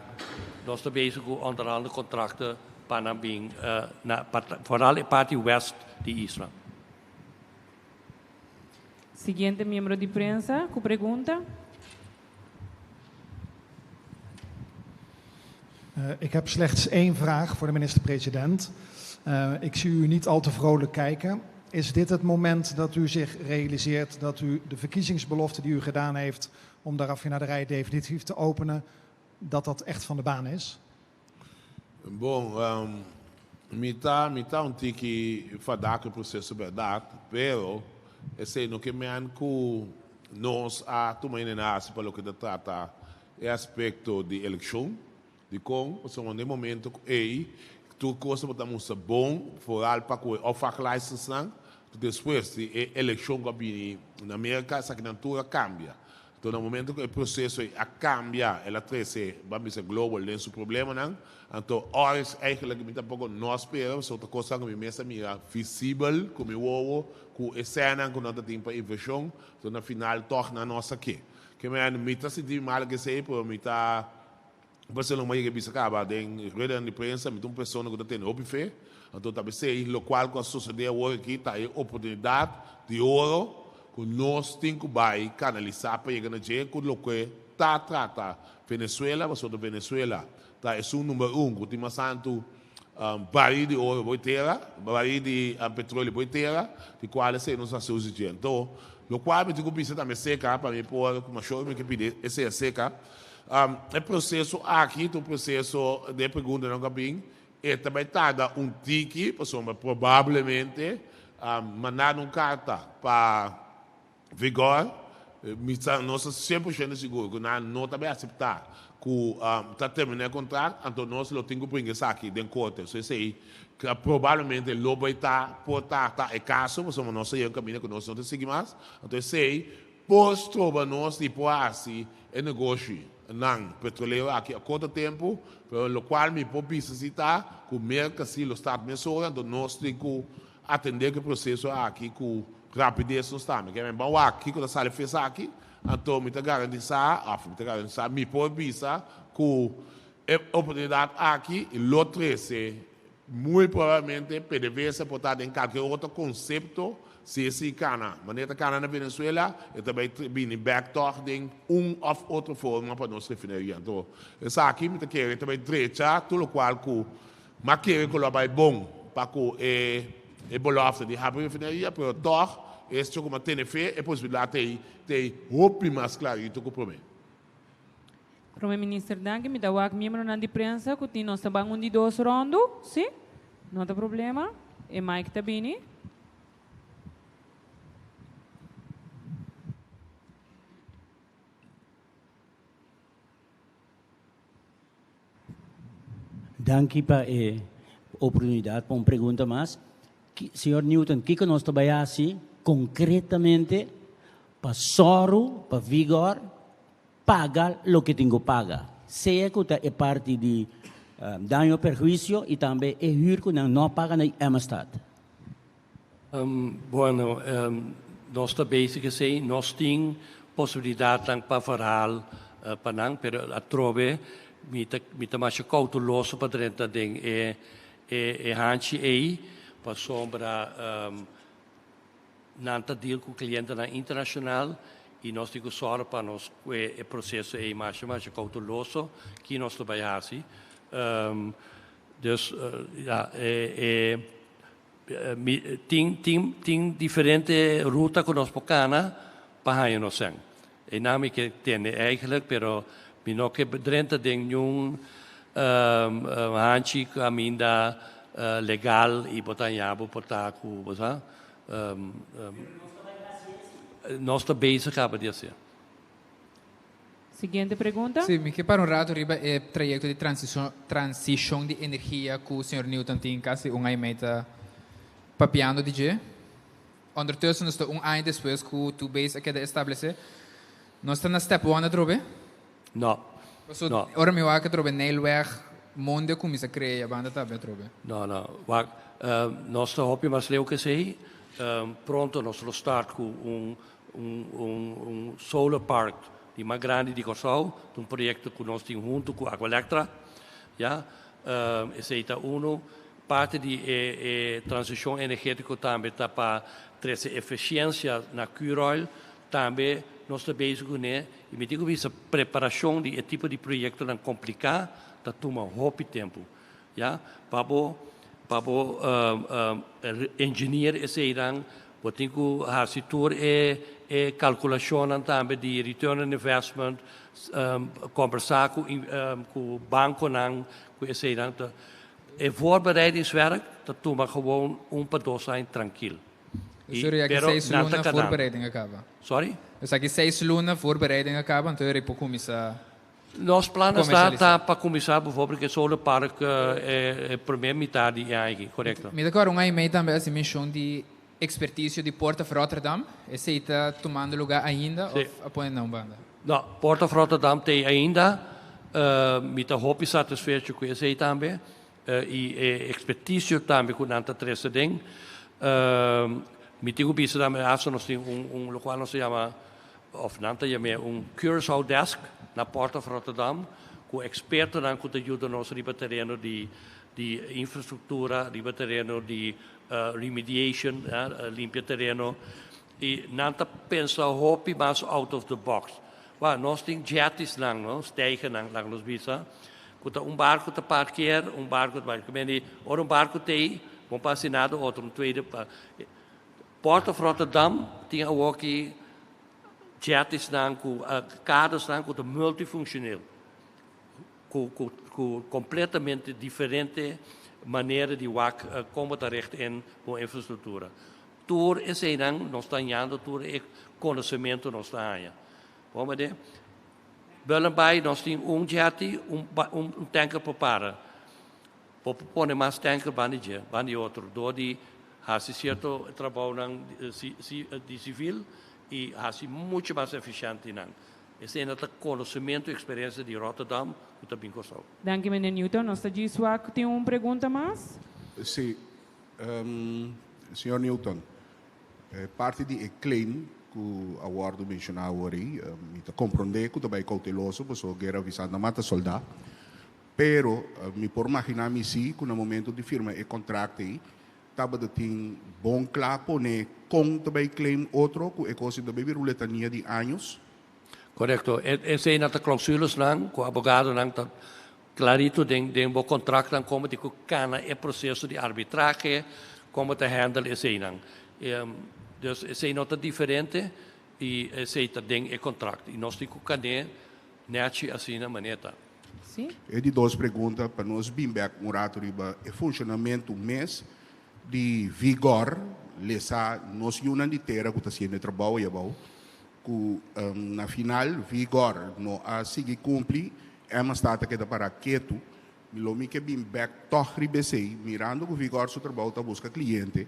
C: nos ta bezig cu onderhande contracten pa nan bin na, vooral e parti west di isla.
A: Siguiente miembro di prensa cu pregunta.
J: Ik heb slechts één vraag voor de minister-president. Ik zie u niet al te vrolijk kijken. Is dit het moment dat u zich realiseert dat u de verkiezingsbelofte die u gedaan heeft om de raffinaderij definitief te openen, dat dat echt van de baan is?
B: Bon, um, mi ta, mi ta un tiki fadá ku e proseso bèrdat, pero esei no ke men ku nos a tuma hende na hasi pa loke ta trata e aspekto di elekshon. Dikon? Pasobra na e momento ku ei tur kos tabata mustra bon, foral pa ku e opvanglijstensnan, despues di e elekshon ku a bini na Merka esakinan tur a kambia. Anto na momento ku e proseso ei a kambia, el a trese, ban bisa, global den su problemanan. Anto Oryx eigenlijk mi tampoko no a spera, pasobra ta kosnan ku mi mes a mira visibel ku mi wowo, ku e sènan ku nan ta tin pa invershon, anto na final tòg nan no a sak'é. Ke manera mi ta sinti mi mal ku esei, pero mi ta Barcelona a yega bisa caba den ruedanan di prensa, mi ta un persona cu ta tene hopi fe, anto ta pesey locual cu a sucede awor aki ta e oportunidad di oro cu nos tin cu bay canalisa pa yega na dje cu loke ta trata Venezuela, pasobra Venezuela ta esun number un cu tin mas tanto baril di oro boy tera, baril di petroleo boy tera, di cual esey nos a haci uso dje. Anto locual mi tin cu bisa tambe seca pa mi por, cu mashor mi ke pidi esey a seca. E proseso aki ta un proseso den e preguntanan ku a bin, e ta bai tarda un tiki pasobra probablemente mandando un karta pa Vigor, mi ta nos ta sien por shento sigur ku nan no ta bai aseptá ku ta terminá e kontrakt, anto nos lo tin ku bringa esaki den korte. So esei Probablemente lo bai ta por ta ta e kaso, pasobra nos a yega un kaminda ku nos no ta sigui mas. Anto esei por stroba nos di por hasi e negoshi nan petrolero aki a korto tempu, pero lokual mi por bisa si ta ku Merka si lo start mesora, anto nos tin ku atendé ku e proseso aki ku rapides nos tambe. Ke men ban wak kiko ta sali for esaki, anto mi ta garantisá, òf mi ta garantisá, mi por bisa ku E oportunidat aki lo trese muy probablemente PDVSA por ta den kalke otro konsepto si esei kana. Manera ta kana na Venezuela e ta bai bini bek tòg den un òf otro forma pa nos refineria. Anto esaki mi ta kere ta bai drecha tur lokual ku m'a kere ku lo a bai bon pa ku e e belofte di habri refineria pero tòg escho ku m'a tene fe e posibilidat ei t'ei hopi mas klarito ku promé.
A: Prome Minister danki, mi ta wak miembronan di prensa ku tin nos ta ban un di dos rondu, si? No ta problema, e mic ta bini.
H: Danki pa e oportunidat pa un pregunta mas. Señor Newton, kiko nos ta bai hasi konkretamente pa sòru pa Vigor paga loke tin ku paga, sea ku ta e parti di daño perhuisio i tambe e hür ku nan no a paga na Emmastad?
C: Bueno, nos ta bezig esei, nos tin posibilidatnan pa verhaal pa nan, pero atrobe mi ta mi ta masha kouteloso pa drenta den e e hanchi ei, pasobra Nan ta deal ku klientenan internashonal i nos tin ku sòru pa nos kue e proseso ei masha masha kouteloso ki nos ta bai hasi. Dus ya e mi tin tin tin diferente ruta ku nos por kana pa haña nos sèn. Einan mi ke tende eigenlijk pero mi no ke drenta den niun hanchi kaminda legal i bo ta haña bo por ta ku bo sa. Nos ta bezig kaba di hacer.
A: Siguiente pregunta.
D: Sí, mi ke para un rato riba e trayecto di transicion, transicion di energia cu señor Newton tin casi un aña y mei ta papiando di dje. Ondertussen nos ta un aña despues cu Two Base a keda establece. Nos ta na step one atrobe?
C: No.
D: Paso
C: No.
D: ora mi wak atrobe Nijlweg, monde a cuminsa crea banda tambe atrobe.
C: No, no. Wak, nos ta hopi mas leu cu esey. Pronto nos lo start cu un, un, un, un solar park di mas grandi di Corsou. Ta un proyecto cu nos tin hunto cu Aqualectra. Ya. Esey ta uno. Parti di e e transicion energetico tambe ta pa trece eficiencia na Curoil. Tambe nos ta bezig kuné i mi tin ku bisa preparashon di e tipo di proyektonan kompliká ta tuma hopi tempu. Ya, pa bo pa bo engineer eseinan bo tin ku hasi tur e e kalkulashonnan tambe di return on investment, kombersá ku ku bankonan ku eseinan ta. E voorbereidingswerk ta tuma gewoon un pa dos aña trankil.
D: Dus ora aki
C: Pero
D: seis
C: nan ta
D: luna
C: kanando.
D: voorbereiding a kaba.
C: Sorry?
D: Dus aki seis luna voorbereiding a kaba, anto ora por kuminsá
C: Nos planan sta
D: komersialisá.
C: ta pa kuminsá bijvoorbeeld ku e solar park e promé mitad di e aña aki, korekto.
D: Mi ta kòrda un aña i mei tambe hasi menshon di ekspertisio di Port of Rotterdam. Esei ta tumando lugá ainda
C: Sí.
D: òf a pone na un banda?
C: No, Port of Rotterdam t'ei ainda. Mi ta hopi satisfecho ku esei tambe. I e ekspertisio tambe ku nan ta trese den. Mi tin ku bisa tambe hasta nos tin un un lokual nos ta yama òf nan ta yam'é un Curaçao desk na Port of Rotterdam ku ekspertonan ku ta yuda nos riba tereno di di infrastruktura, riba tereno di remediation, limpia tereno i nan ta pensa hopi mas out of the box. Wak, nos tin jettiesnan, no, steigernan, laga nos bisa, ku ta un barku ta parkeer, un barku ta parkeer. Ku mende, ora un barku t'ei, bon pa hasi nada otro, un tweede pa. Port of Rotterdam tin awoki jettiesnan ku kadasnan ku ta multifunctioneel, ku ku ku kompletamente diferente manera di wak kon bo ta richt in bo infrastruktura. Tur eseinan nos ta hañando, tur e konosementu nos ta haña. Bon mende? Bullenbaai nos tin un jetty, un un tanker por para. Bo por pone mas tanker banda di dje, banda di otro, dor di hasi sierto trabounan di sivil i hasi muchu mas efisiente nan. Esei nan ta konosementu i eksperensia di Rotterdam ku ta bin Kòrsou.
A: Danki meneer Newton. Nos ta djis wak ku tin un pregunta mas.
I: Sí, señor Newton, parti di e claim ku a wòrdu menshoná awor ei, mi ta komprondé ku ta bai kouteloso pasobra guera avisá no mata soldá. Pero mi por maginá mi sí ku na momento di firma e kontrakt ei tabata tin bon kla pone kon ta bai claim otro ku e kos ei ta bai bira un letania di años.
C: Korekto. Esei nan ta klausulasnan ku abogadonan ta klarito den den bo kontraktnan komo di ku kana e proseso di arbitrahe, komo ta handle eseinan. Dus esei no ta diferente i esei ta den e kontrakt i nos tin ku kan'é nèchi asina manera ta.
A: Sí.
I: E di dos pregunta pa nos bin bek un rato riba e funshonamentu mes di Vigor, lesa nos yunan di tera ku ta hasiendo e trabou ei abou, ku na final Vigor no a sigui kumpli, Emma Staat a keda pará ketu. Mi lo mi ke bin bek tòg riba esei, mirando ku Vigor su trabou ta buska kliente,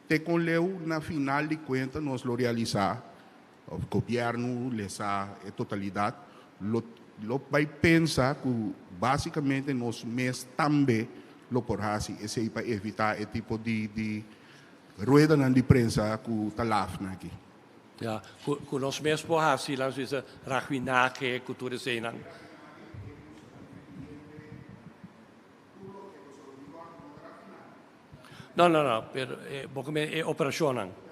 I: te kon leu na final di kuenta nos lo realisá Of gobièrnu lesa e totalidat lo lo bai pensa ku básikamente nos mes tambe lo por hasi esei pa evitá e tipo di di ruedanan di prensa ku ta laf na aki.
C: Ya, ku ku nos mes por hasi laat nos bisa ragwinahe ku tur eseinan. No, no, no, pero e bo ke e operashonnan.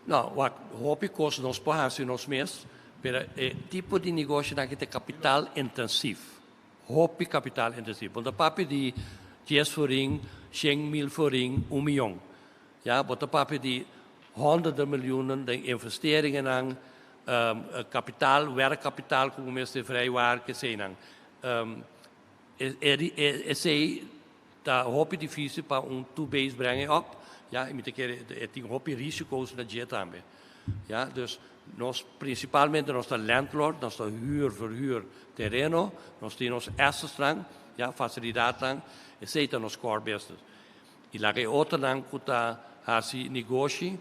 C: No, wak, hopi kos nos por hasi nos mes, pero e tipo di negoshonan aki ta kapital intensief. Hopi kapital intensief. Bo ta papia di dies florin, shen mil florin, un miyon. Ya, bo ta papia di honderden miljoenen den investeringennan, kapital, werkkapital ku bo mester vrijwaar, keseinan. Esei ta hopi difícil pa un two base brengen op, ya, y mi ta kere e tin hopi risico's na dje tambe, ya. Dus nos principalmente nos ta landlord, nos ta huur, verhuur tereno, nos tin nos assetsnan, ya, facilidadnan, esei ta nos core business. Y laga e otronan cu ta haci negoshi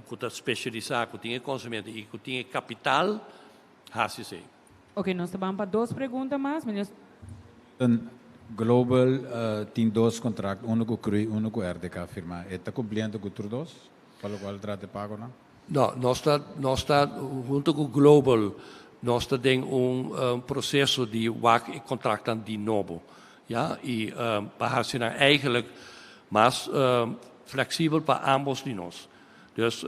C: cu ta specialisa, cu tin e conocimiento y cu tin e capital, haci esei.
A: Ok, nos ta ban pa dos pregunta mas. Meneer.
F: Global tin dos contract, uno cu CRUI, uno cu RDK firma. E ta cumpliendo cu tur dos, pa locual trata e pagonan?
C: No, nos ta, nos ta hunto cu Global, nos ta den un proceso di wak e contractnan di nobo, ya, y pa haci nan eigenlijk mas flexibel pa ambos di nos. Dus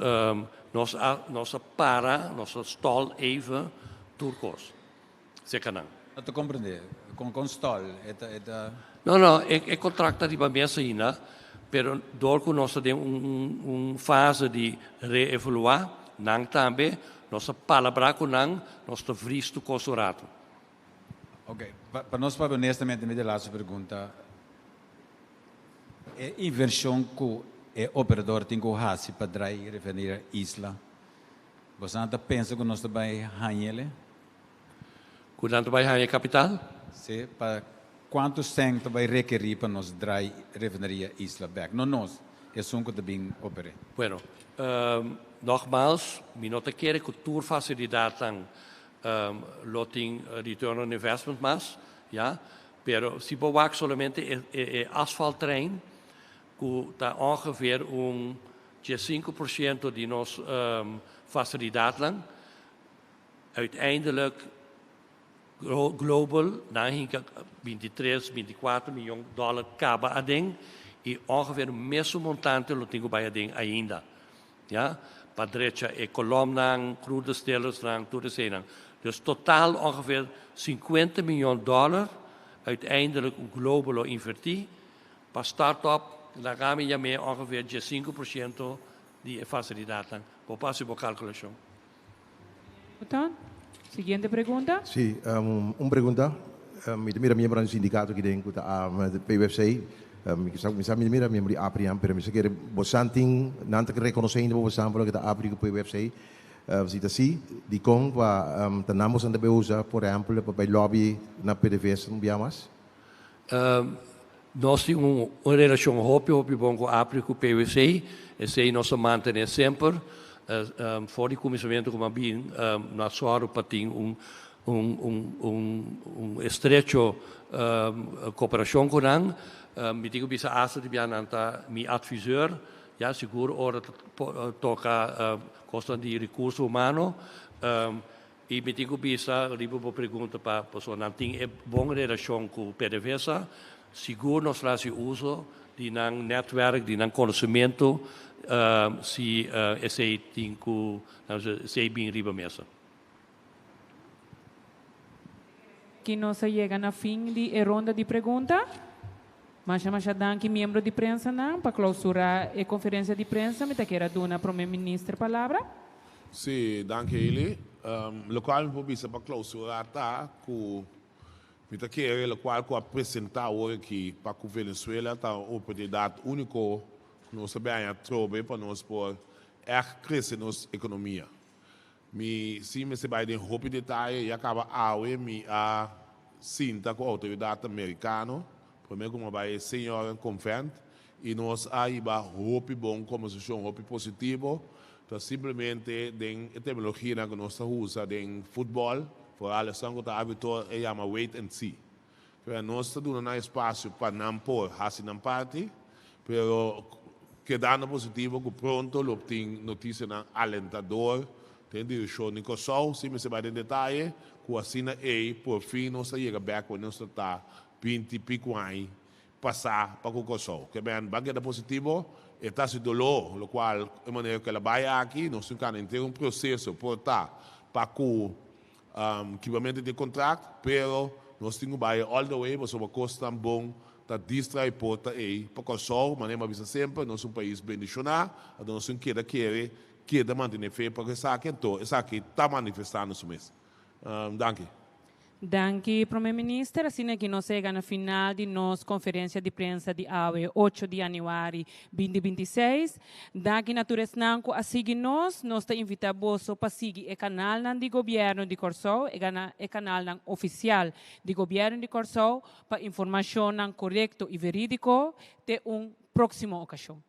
C: nos a nos a para, nos a stòl even tur kos serka nan.
F: No ta komprendé. Kon kon stòl? E ta e ta.
C: No, no, e e kontrakt ta riba mesa ainda, pero dor ku nos ta den un un fase di reevaluá nan tambe, nos a palabrá ku nan, nos ta vris tur kos un ratu.
F: Oké, pa pa nos papia honestamente mi ta laatste pregunta. E invershon ku e operador tin ku hasi pa drai refineria Isla, boso ta pensa ku nos ta bai hañ'ele?
C: Ku nan ta bai haña e kapital?
F: Si, pa kuantu sèn ta bai rekerí pa nos drai refineria Isla bèk? No nos, esun ku ta bin oper'é.
C: Bueno, nogmaals, mi no ta kere ku tur fasilidatnan lo tin return on investment mas, ya. Pero si bo wak solamente e e asfalttrein ku ta ongeveer un 15% di nos fasilidatnan, uiteindelijk Global nan hinka 23, 24 miyon dòler kaba aden i ongeveer mesun montante lo tin ku bai aden ainda. Ya, pa drecha e kolomnan, crude distillersnan, tur eseinan. Dus total ongeveer 50 miyon dòler uiteindelijk Global lo invertí pa start up, laga mi yam'é ongeveer 15% di e fasilidatnan. Bo por hasi bo kalkulashon.
A: Siguiente pregunta.
E: Sí, un pregunta. Mi ta mira miembronan di sindicato aki den cu ta PUFC. Mi sa mi ta mira miembro di APRI, pero mi sa kere bosan tin, nan ta reconoce ainda pa bosan pa loke ta APRI cu PUFC. Si ta si, dicon pa ta nan bosan ta bay usa, por ehempel, pa bay lobby na PDVSA un bia mas?
C: Nos tin un relashon hopi hopi bon ku APRI ku PwC, esei nos a mantené semper. For di kuminsamentu ku mi a bin na sòru pa tin un un estrecho koperashon ku nan. Mi tin ku bisa asta di bia nan ta mi adviseur, ya sigur ora ta toka kosnan di rekurso humano. I mi tin ku bisa riba bo pregunta pa pasobra nan tin e bon relashon ku PDVSA, sigur nos lo hasi uso di nan nètwèrk, di nan konosementu si esei tin ku esei bin riba mesa.
A: Ki nos a yega na fin di e ronda di pregunta. Masha masha danki miembro di prensanan. Pa klausurá e konferensia di prensa mi ta kier a duna Prome Minister palabra.
B: Sí, danki Hailey. Lokual mi por bisa pa klausurá ta ku mi ta kere lokual ku a presentá awor aki pa ku Venezuela ta un oportunidat úniko ku nos ta bin haña atrobe pa nos por ègt krese nos ekonomia. Mi si mester bai den hopi detaye, ya kaba awe mi a sinta ku outoridatnan merikano, promé ku mi a bai e señoran konvènt, i nos a hiba hopi bon kombersashon, hopi positivo. Ta simplemente den e terminologianan ku nos ta usa den futbòl, foral esnan ku ta arbitro e yama wait and see. Pero nos ta duna nan espasio pa nan por hasi nan parti, pero kedando positivo ku pronto lo tin notisianan alentador den direkshon di Kòrsou, sin mester bai den detaye, ku asina ei por fin nos ta yega bèk wen nos ta ta binti piku aña pasá pa ku Kòrsou. Ke men ban keda positivo, e ta hasi doló, lokual e manera ku el a bai aki, nos tin kanda henter un proseso por ta pa ku Kibamento di kontrakt, pero nos tin ku bai all the way pasobra kosnan bon ta distrai porta ei pa Kòrsou. Manera mi a bisa semper, nos un pais bendishoná, anto nos tin keda kere, keda mantené fe pa ku esaki, anto esaki ta manifestando su mes. Danki.
A: Danki Prome Minister. Asina aki nos a yega na final di nos conferencia di prensa di awe ocho di januari binti 26. Danki na tur esnan cu a sigui nos. Nos ta invita boso pa sigui e canalnan di Gobierno di Corsou, e canalnan oficial di Gobierno di Corsou pa informacionnan corecto y veridico. Te un proximo ocasion.